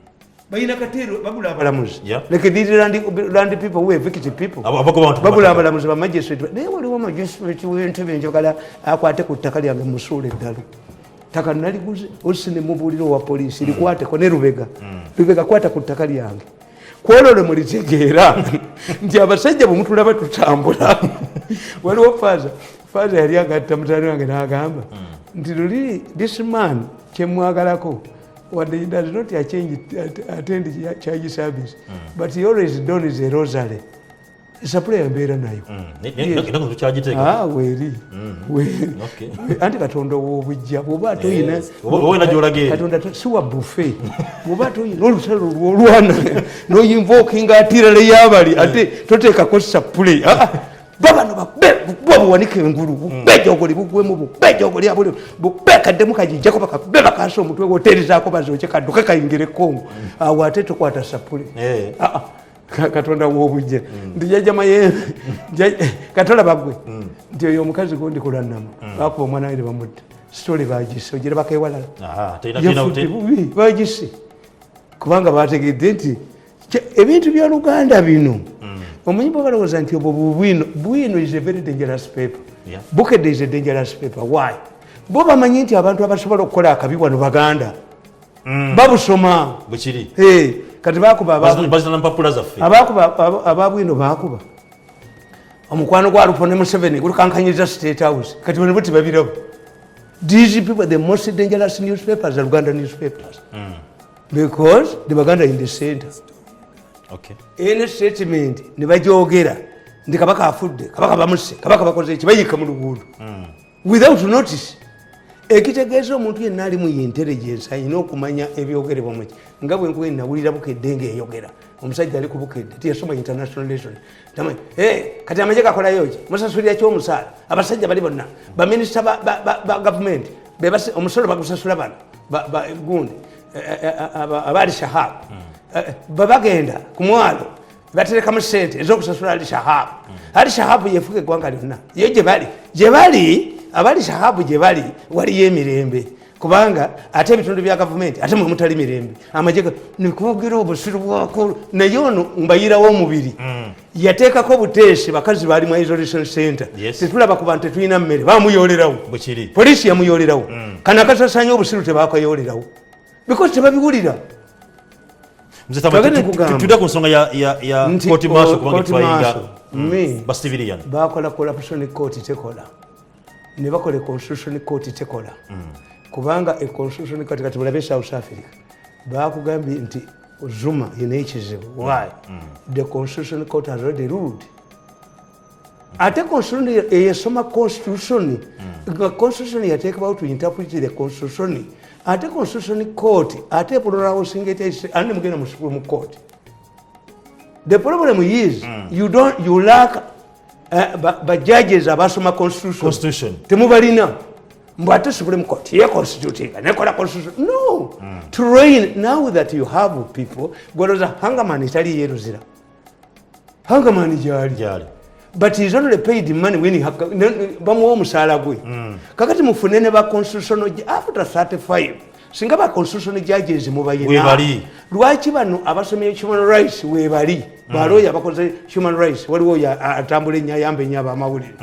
[SPEAKER 3] balina kateero, bagula abalamuzi. Like these land people who evict people.
[SPEAKER 2] Abagoba abantu ku
[SPEAKER 3] Bagula
[SPEAKER 2] mataka.
[SPEAKER 3] Abalamuzi, bamagistrate, naye waliwo magistrate w'entebe njagala akwate ku ttaka lyange musuula eddalu, ttaka naliguze osi nemubuulira owa poliisi likwateko ne Lubega. Lubega, kwata ku ttaka lyange kwolwo lwe mulitegeera nti abasajja bwe mutulaba tutambula. Waliwo faaza yali agatta mutani wange n'agamba nti luli this man kyemwagalako wadde he does not attend church service, but he always dons a rosary. Esapula yambeera nayo.
[SPEAKER 2] Ennaku tukyagiteeka.
[SPEAKER 3] Ah, weeri. Weeri. Anti Katonda ow'obujja bw'oba toyina
[SPEAKER 2] Yes. Oba olina gy'olaga eri.
[SPEAKER 3] Katonda si wa buffet. Bw'oba toyina olutalo lwolwana noyinvokinga atirale y'abali ate toteekako sapule. Ah, ah. Babano bakube bukuba buwanike engulu, bukube ejogoli bugwemu, bukube ejogoli abuli, bukube kaddemu kagijjako, bakakube bakasa omutwe woterezaako bazooke kadduke kayingire Kongo awo ate tokwata sapule. Ah, ah. Katonda w'obujja nti jjajja Mayembe katolaba gwe nti oyo omukazi gundi kulanama bakuba omwana we ne bamutta, sitole bagise ogira bakewalala.
[SPEAKER 2] Aha,
[SPEAKER 3] Yafudde bubi bagise kubanga bategedde nti ebintu bya Luganda bino omanyi bo balowooza nti obwo bubwino. Bwino is a very dangerous paper. Bukedde is a dangerous paper. Why? Bo bamanyi nti abantu abasobola okukola akabi wano Baganda babusoma.
[SPEAKER 2] Bwe kiri.
[SPEAKER 3] Eh, kati bakuba
[SPEAKER 2] Bazina mpapula zaffe.
[SPEAKER 3] Abakuba ababwino bakuba omukwano gwa Alupo ne Museveni gulukankanyiza State House. Kati bano bo tebabiraba. These people, the most dangerous newspapers are Uganda newspapers because the Baganda in the center. Any statement ne bajogera nti Kabaka afudde, Kabaka bamusse, Kabaka bakoze eki, bayika mu luguudo without notice. Ekitegeeza omuntu yenna ali mu intelligence alina okumanya ebyogerebwa muki. Nga bwe nkuba nawulira Bukedde ngaeyogera, omusajja ali ku Bukedde tiyasoma international relation. Tamanyi, "Eh, kati amagye gakolayo ki? Musasulira ki omusaala? Abasajja bali bonna baminisita ba gavumenti omusolo bagusasula bano gundi abaali Shahabu babagenda ku mwalo baterekamu sente ezokusasula Ali Shahabu. Ali Shahabu yefuga eggwanga lyonna." Yo gyebali abali Shahabu gye bali waliyo emirembe, kubanga ate ebitundu bya gavumenti ate mwe mutali mirembe. Amagye nekwogera obusiru bwako, naye ono mbayirawo omubiri yateekako buteesi bakazi bali mu isolation center. Tetulaba ku bantu, tetulina mmere, bamuyolerawo.
[SPEAKER 2] Bwekiri.
[SPEAKER 3] Poliisi yamuyolerawo. Kano akasasanya obusiru tebakayolerawo because tebabiwulira.
[SPEAKER 2] Mzee Tamale,
[SPEAKER 3] Twagala nkugamba.
[SPEAKER 2] Tudde ku nsonga ya
[SPEAKER 3] Nti
[SPEAKER 2] court martial kubanga
[SPEAKER 3] court
[SPEAKER 2] twayinga
[SPEAKER 3] martial, me,
[SPEAKER 2] ba civilian.
[SPEAKER 3] Bakola corruption court tekola, ne bakola constitution court tekola, kubanga e constitution court kati bulabe South Africa bakugambye nti Zuma yina ekizibu. Why? The constitution court has already ruled. Ate constitution eyesoma constitution nga constitution yateekebwawo to interpret the constitution, ate constitution court ate epulolawusinga ate mugenda mu Supreme Court. The problem is you don't, you lack ba judges abasoma constitution.
[SPEAKER 2] Constitution.
[SPEAKER 3] Temubalina. Mbu ate Supreme Court ye constitutinga nekola constitution no train. Now that you have people goloza hangaman tali yeruzira, hangaman gyali.
[SPEAKER 2] Gyali.
[SPEAKER 3] But he's only paid money when he bamuwa omusaala gwe. Kakati mufune ne ba constitutional after 35 Singa ba constitutional judges mubayina,
[SPEAKER 2] Weebali.
[SPEAKER 3] lwaki bano abasomye human rights webali? Balooya abakoze human rights, waliwo oyo atambula ennyo, ayamba ennyo abamawulire.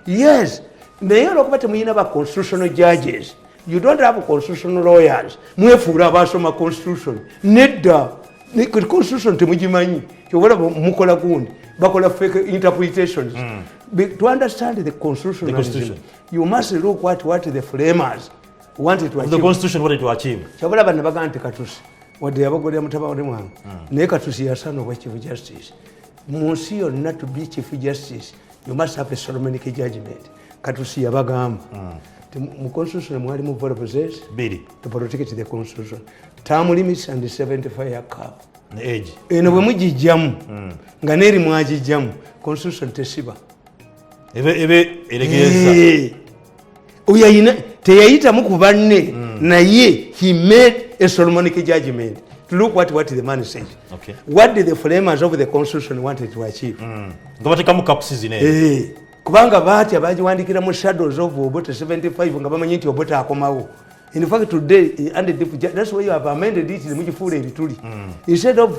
[SPEAKER 3] Yes, naye olwokuba temuyina ba constitutional judges, you don't have constitutional lawyers, mwefuula abasoma constitution. Nedda. Constitution temugimanyi. Kyobalaba mukola gundi, bakola fake interpretations. To understand the constitutionalism,
[SPEAKER 2] The constitution.
[SPEAKER 3] you must look at what the framers wanted to
[SPEAKER 2] The
[SPEAKER 3] achieve.
[SPEAKER 2] constitution wanted to achieve.
[SPEAKER 3] Kyabula ne bagamba nti Katusi, wadde yabagolera mutabani wange, naye Katusi yasaana obwa chief justice. Mu nsi yonna, to be chief justice you must have a Solomonic judgment. Katusi yabagamba nti mu constitution mwalimu purposes
[SPEAKER 2] Bbiri.
[SPEAKER 3] to protect the constitution, term limits and 75 cap.
[SPEAKER 2] Ne age.
[SPEAKER 3] Eno bwe mugijjamu, nga neeri mwagijjamu, constitution tesiba.
[SPEAKER 2] Ebe eregereza.
[SPEAKER 3] Oyo ayina teyayitamu ku banne, naye he made a Solomonic judgment to look what the man says. What did the framers of the constitution wanted to achieve?
[SPEAKER 2] Nga batekamu caps zino eno.
[SPEAKER 3] Kubanga baatya, bagiwandikira mu shadows of Obote 75, nga bamanyi nti Obote akomawo. In fact today, and that's why you have amended it, nemugifuula ebituli instead of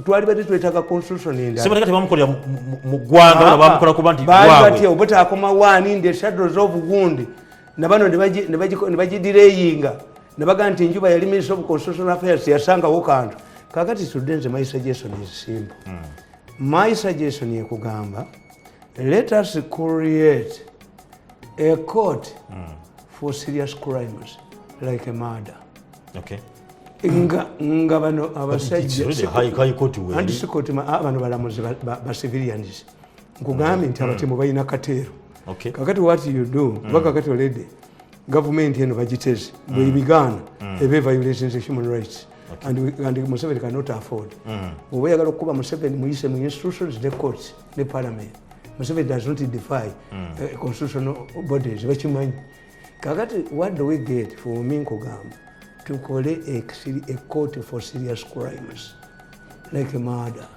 [SPEAKER 3] twali badde twetaaga constitution endala.
[SPEAKER 2] Ssemateka tebamukolera mu ggwanga, wabula bamukola kuba nti
[SPEAKER 3] Baali
[SPEAKER 2] waabwe.
[SPEAKER 3] batya Obote akomawo ani the shadows of gundi, nabano ne bagidireyinga, ne bagaa nti Njuba yali minister of constitutional affairs, yasangawo kantu. Kakati tudde, nze my suggestion is simple. My suggestion yekugamba, let us create a court for serious crimes like a murder. Nga bano abasajja
[SPEAKER 2] It's really high court weeri.
[SPEAKER 3] Anti si court, bano balamuzi ba civilians. Nkugambye nti abatemu balina kateero. Kakati what you do, kuba kakati already gavumenti eno bagiteze, bwebigaana eba violations human rights, and Museveni cannot afford. Oba oyagala okukuba Museveni, muyise mu institutions, ne courts ne parliament. Museveni does not defy constitutional bodies, bakimanyi. Kakati what do we get? For me, nkugamba tukole a court for serious crimes like murder,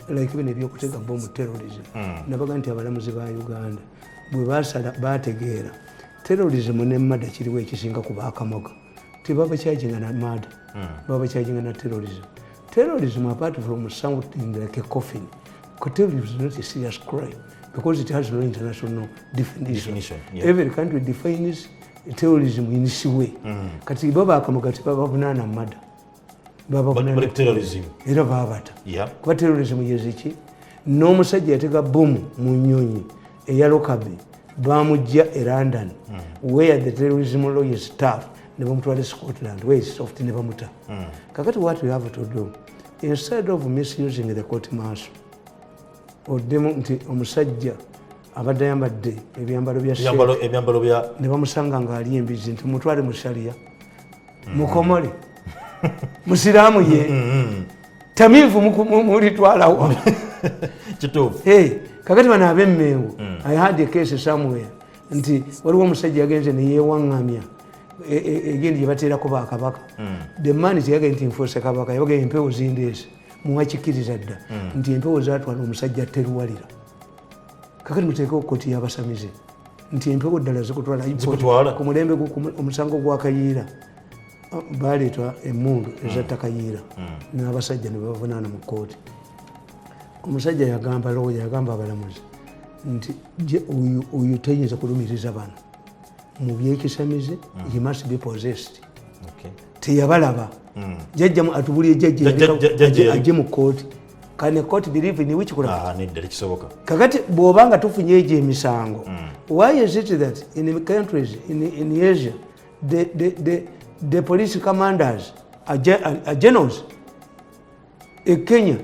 [SPEAKER 3] like bino ebyokutega bomu, terrorism. Nabaga nti abalamuzi ba Uganda bwe basala bategeera terrorism ne murder kiriwo ekisinga ku bakamoga, tebabacharginga na murder, babacharginga na terrorism. Terrorism, apart from sounding like a coffin, terrorism is not a serious crime because it has no international definition.
[SPEAKER 2] Definition, yeah.
[SPEAKER 3] Every country defines terrorism in its way. Kati bo bakamoga tebabavunaana murder.
[SPEAKER 2] Bali ku terrorism.
[SPEAKER 3] Era babata. Kuba terrorism yeziki? N'omusajja yatega bomu mu nyonyi eya Lockerbie, bamujja e London, where the terrorism law is tough, ne bamutwala e Scotland where is soft, ne bamuta. Kakati what we have to do, instead of misusing the court martial, oddemu nti omusajja abadde ayambadde ebyambalo bya
[SPEAKER 2] Ebyambalo bya
[SPEAKER 3] ne bamusanga ng'ali embizi, nti mutwale mu sharia, mukomole, musiraamu ye tamiivu, mulitwalawo.
[SPEAKER 2] Kituufu.
[SPEAKER 3] Hey, kakati bano ab'emmengo, I had a case somewhere nti waliwo omusajja yagenze neyewaŋŋamya egindi gye bateerako bakabaka. The man teyagende nti nfuuse kabaka, yabagamba empewo zindeese. Muwakikiriza dda nti empewo zatwala omusajja teruwalira. Kakati muteekewo kooti y'abasamize nti empewo ddala zikutwala.
[SPEAKER 2] Zikutwala.
[SPEAKER 3] Ku mulembe omusango gwa Kayiira, baleetwa emundu ezatta Kayiira n'abasajja ne babavunaana mu kooti. Omusajja yagamba looya, yagamba abalamuzi nti oyo tayinza kulumiriza bano mu byekisamize, he must be possessed. Teyabalaba. Jajja atubulye jajja.
[SPEAKER 2] Jjajja
[SPEAKER 3] Ajje mu kooti. Can a court believe in witchcraft?
[SPEAKER 2] Ah, nedda, tekisoboka.
[SPEAKER 3] Kakati bw'obanga tufunye egyo emisango, why is it that in countries in Asia the police commanders are generals? E Kenya,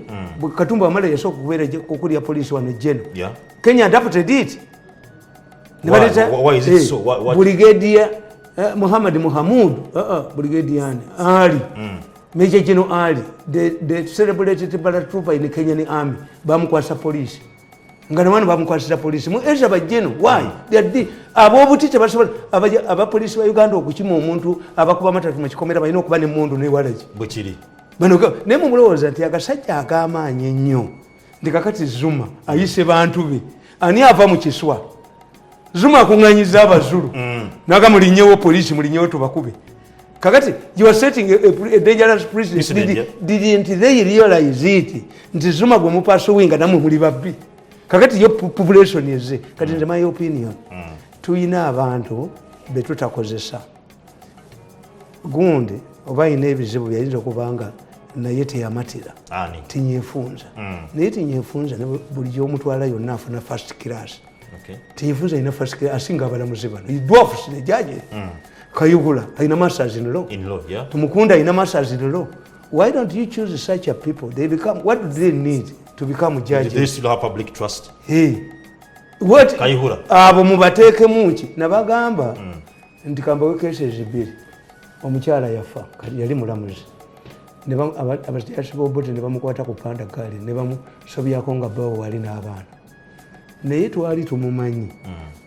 [SPEAKER 3] Katumba Wamala yasooka okubeera okulya police wano general. Kenya adopted it. Ne
[SPEAKER 2] Why?
[SPEAKER 3] baleeta-
[SPEAKER 2] Why is it so?
[SPEAKER 3] Brigadier Muhammad Muhammud, Brigadier ani? Ali, Major General Ali, the celebrated paratrooper in the Kenyan army, bamukwasa police. Nga nawano bamukwasira police mu Asia bajeno. Why? They are ab'obuti tebasobola. Abapoliisi ba Uganda okukima omuntu abakuba amatatu mu kikomera, balina okuba nemundu newalagi.
[SPEAKER 2] Bwekiri.
[SPEAKER 3] Bano naye mumulowooza nti akasajja ak'amaanyi ennyo, nti kakati Zuma ayise bantu be, ani ava mu kiswa? Zuma akuŋŋanyiza Abazulu naga mulinyewo poliisi, mulinyewo tubakube. Kakati you are setting a dangerous precedent.
[SPEAKER 2] Precedent,
[SPEAKER 3] Didn't they realize it nti Zuma gwe mupursuinga, namwe muli babbi? Kakati yo population eze. Kati nze my opinion, tuyina abantu betutakozesa. Gundi oba ayina ebizibu byayinza okubanga, naye teyamatira.
[SPEAKER 2] Ani?
[SPEAKER 3] Tinyefunza. Naye tinyefunza ne buli gyomutwala yonna afuna first class. Tinyefunza alina first class, asinga abalamuzi bano. He dwarfs the judges. Kayihura alina masters in law.
[SPEAKER 2] In law, yeah.
[SPEAKER 3] Tumukunda alina masters in law. Why don't you choose such a people? They become, what do they need to become judges?
[SPEAKER 2] They still have public trust.
[SPEAKER 3] Hey. What?
[SPEAKER 2] Kayihura.
[SPEAKER 3] Abo mubateekemu ki? Nabagamba nti kambawe cases bbiri. Omukyala yafa, kati yali mulamuzi. Ne abasiyazi b'Obote ne bamukwata ku panda gaali ne bamusobyako nga bawo wali n'abaana. Naye twali tumumanyi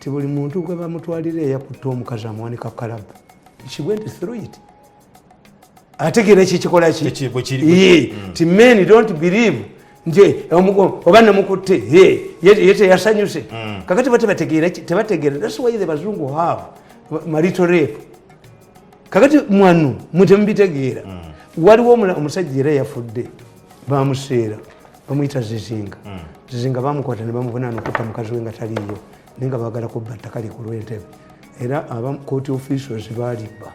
[SPEAKER 3] ti buli muntu gwe bamutwalira eyakutta omukazi amuwanika kalaba. She went through it. Ategeera ekikikola ki?
[SPEAKER 2] Bwe kiri.
[SPEAKER 3] Ye, ti men don't believe nti oba namukutte ye ye teyasanyuse. Kakati ba tebategeera, tebategeera. That's why the bazungu have marital rape. Kakati mwanu mwe temubitegeera. Waliwo omusajja era yafudde, bamuseera, bamuyita Zizinga. Zizinga bamukwata ne bamuvunaana okutta mukazi we nga taliiyo, naye nga baagala kubba ttaka lye ku lw'entebe. Era aba court officials baalibba.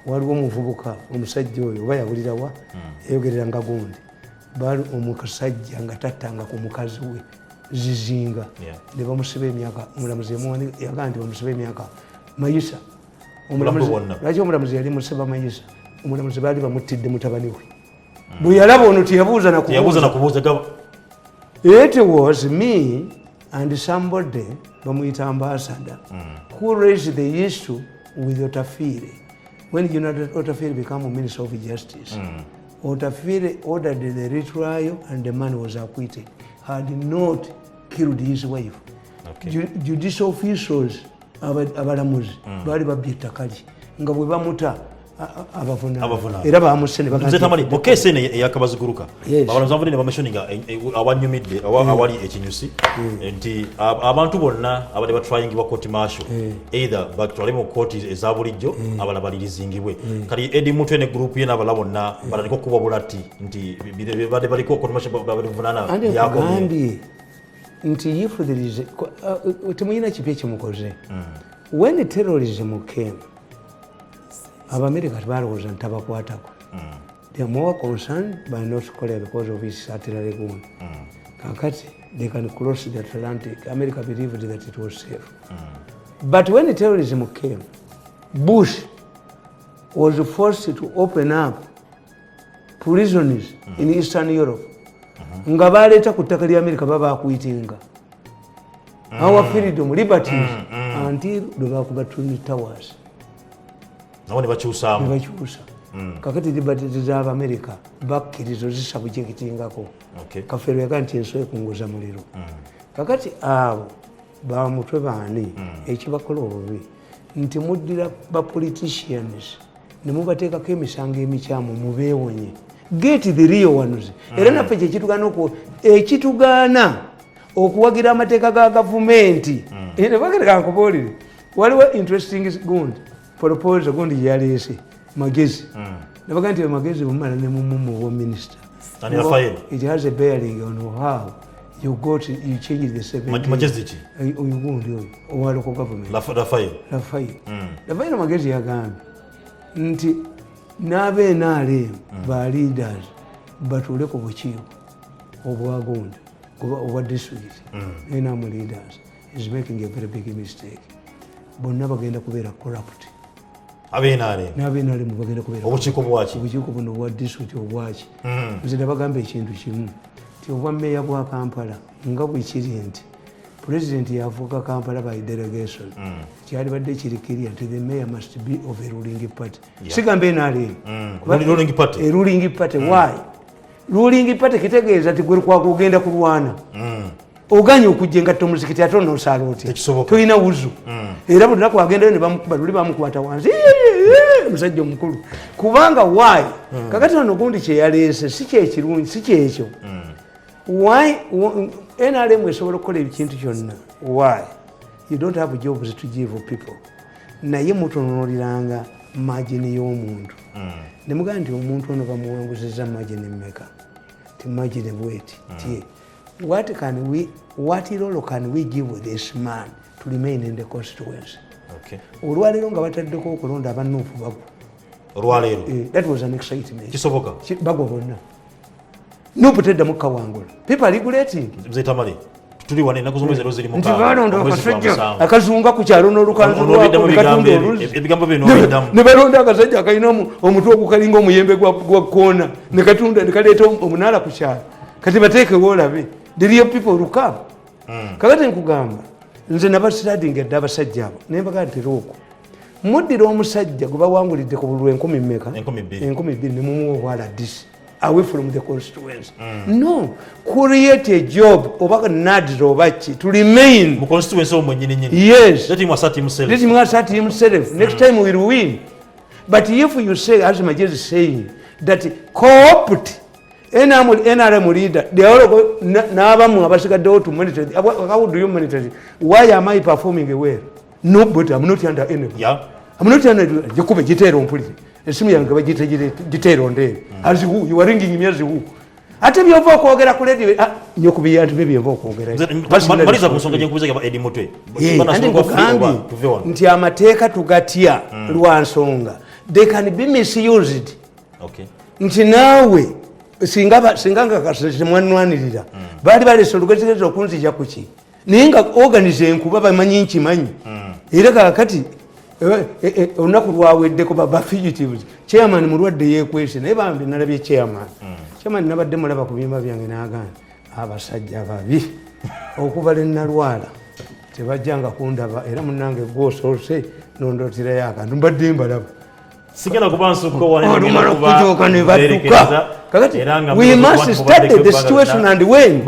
[SPEAKER 3] Waliwo omuvubuka, omusajja oyo oba yabulirawa, yayogerera nga gundi, baali omusajja nga tattanga ku mukazi we Zizinga. Ne bamusiba emyaka. Omulamuzi yagamba nti bamusiba emyaka mayisa.
[SPEAKER 2] Bwonna.
[SPEAKER 3] Lwaki omulamuzi yali musiba mayisa? Omulamuzi baali bamuttidde mutabani we. Bwe yalaba ono teyabuuza.
[SPEAKER 2] Teyabuuza.
[SPEAKER 3] Nakubuuza.
[SPEAKER 2] Nakubuuza.
[SPEAKER 3] It was me and somebody bamuyita ambassador who raised the issue with Otafire. When General Otafire became Minister of Justice, Otafire ordered the retrial and the man was acquitted. Had not killed his wife. Judicial officials, abalamuzi baali babbye ettaka lye, nga bwe bamuta abavunaana.
[SPEAKER 2] Abavunaana.
[SPEAKER 3] Era bamuse ne bagamba
[SPEAKER 2] Nze
[SPEAKER 3] nti
[SPEAKER 2] Tamale, mu case eno eyakabaziguruka,
[SPEAKER 3] Yes.
[SPEAKER 2] abalamuzi bavudde ne bamentioninga awanyumidde awali ekinyusi nti abantu bonna abadde batryingibwa court martial, either batwale mu kooti eza bulijjo, abalala balirizingibwe. Kati Eddie Mutwe ne group ye n'abalala bonna batandika okukubwa bulati nti badde baliko court martial babavunaana
[SPEAKER 3] Andi
[SPEAKER 2] byakomye.
[SPEAKER 3] Nkugambye nti if there is temuyina kipya kyemukoze. When terrorism came, Abamerika tebalowooza nti tabakwatako. They are more concerned by North Korea because of its artillery gun. Kakati they can cross the Atlantic. America believed that it was safe, but when terrorism came, Bush was forced to open up prisons in Eastern Europe nga baleeta ku ttaka lya America babakuitinga our freedom, liberties, until lwe bakuba Twin Towers.
[SPEAKER 2] Nabo ne bakyusaamu.
[SPEAKER 3] Nebakyusa. Kakati liberties z'Abamerika bakkiriza ozisubjectingako. Kafeero yagaa nti ensi ekunguza muliro. Kakati abo bamutwe baani ekibakola obubi nti muddira ba politicians ne mubateekako emisango emikyamu mubeewonye. Get the real ones. Era naffe kyekitugaana, ekitugaana okuwagira amateeka ga gavumenti. Nkubuulire, waliwo interesting gundi proposal gundi gyeyaleese Magezi. Nabaga nti Magezi bumala ne mumumu minisita.
[SPEAKER 2] Ani, Rafael?
[SPEAKER 3] It has a bearing on how you got, you change the seven.
[SPEAKER 2] Magezi ki?
[SPEAKER 3] Oyo gundi oyo owa local government.
[SPEAKER 2] Rafael.
[SPEAKER 3] Rafael. Rafael Magezi yagambye nti n'abe NRM ba leaders batuule ku bukiiko obwagundi obwa district. NRM leaders is making a very big mistake. Bonna bagenda kubeera corrupt.
[SPEAKER 2] Abe NRM?
[SPEAKER 3] N'abe NRM bagenda kubeera.
[SPEAKER 2] Obukiiko bwaki?
[SPEAKER 3] Obukiiko buno obwa district obwaki. Nze nabagamba ekintu kimu ti obwa meeya bwa Kampala nga bwekiri nti pulezidenti yafuuka Kampala by delegation, kyalibadde kiri clear nti the mayor must be of a ruling party. Sigamba NRM.
[SPEAKER 2] Ruling party.
[SPEAKER 3] A ruling party. Why ruling party? Kitegeeza ti gwe kwakugenda kulwana, oganye okujja engatto muzikiti, ate onosaala otya?
[SPEAKER 2] Tekisoboka.
[SPEAKER 3] Tolina wuzu. Era buli lunaku agendayo ne bamukuba, luli bamukwata wansi omusajja omukulu. Kubanga why? Kakati ono gundi kyeyaleese si kyekirungi, si kyekyo. Why NRM esobola okukola ekintu kyonna? Why? You don't have jobs to give people. Naye mutunuuliranga Margin y'omuntu, nemugamba nti omuntu ono bamuwanguziza margin mmeka? Ti margin bweti ti what role can we give this man to remain in the constituency? Olwaleero nga bataddeko okulonda, aba NUP bagwa.
[SPEAKER 2] Olwaleero?
[SPEAKER 3] That was an excitement.
[SPEAKER 2] Kisoboka?
[SPEAKER 3] Bagwa bonna. NUP teddamu kawangula. People are regulating.
[SPEAKER 2] Mzee Tamale, tuli wano, ennaku z'omwezi leero ziri
[SPEAKER 3] Nti
[SPEAKER 2] 6,
[SPEAKER 3] balonda
[SPEAKER 2] omwezi gwa
[SPEAKER 3] akasajja
[SPEAKER 2] 7.
[SPEAKER 3] Akazunga ku kyalo n'olukanzu
[SPEAKER 2] Onobiddamu
[SPEAKER 3] lwako
[SPEAKER 2] ebigambo
[SPEAKER 3] nekatunda
[SPEAKER 2] ebyo,
[SPEAKER 3] oluzzi.
[SPEAKER 2] Ebigambo bino obiddamu.
[SPEAKER 3] Ne balonda akasajja akalina omutwe ogukalinga omuyembe gwa koona, nekatunda nekaleeta omunaala ku kyalo. Kati bateekewo olabe the real people will come. Kakati nkugamba, nze nabastudyinga edde abasajja abo, nembaga nti look, muddira omusajja gwe bawangulidde ku bululu 2000 mmeka?
[SPEAKER 2] 2000.
[SPEAKER 3] 2000, nemumuwa obwala this away from the constituency. No create a job oba NAADS oba ki to remain
[SPEAKER 2] mu constituency omwo nnyini nnyini.
[SPEAKER 3] Yes.
[SPEAKER 2] Let him assert himself.
[SPEAKER 3] Let him assert himself. Next time we will win. But if you say, as Majid is saying, that co-opt NRM, NRM leader, they all go, n'abamu abasigaddewo to monitor. How do you monitor it? Why am I performing well? No, but I'm not under any. I'm not under. Gikube giteera ompulire. Esimu yange bagiyita giteera ondeere. As who? You are ringing me as who? Ate byova okwogera ku radio, ah, nyokubiya nti byova okwogera.
[SPEAKER 2] Maliza ku nsonga gyenkubuza ya Eddie Mutwe.
[SPEAKER 3] Anti nkugambye
[SPEAKER 2] tuve wano.
[SPEAKER 3] Nti amateeka tugatya lwa nsonga they can be misused. Nti naawe singa nga temwanwanirira, baali balese olugezigezi okunzija kuki, naye nga organize enkuba bamanyi nkimanyi. Era kakati olunaku lwaweddeko ba fugitives, chairman mulwadde yekwese, naye bambi nalabye chairman. Chairman nabadde mulaba ku biyumba byange, nagamba abasajja babi okuva lwenalwala tebajjanga kundaba, era munange gwosoose nondoterayo akantu, mbadde mbalaba.
[SPEAKER 2] Sigenda kuba nsukka wano.
[SPEAKER 3] Olumala okutuuka ne badduka. Kakati we must study the situation and when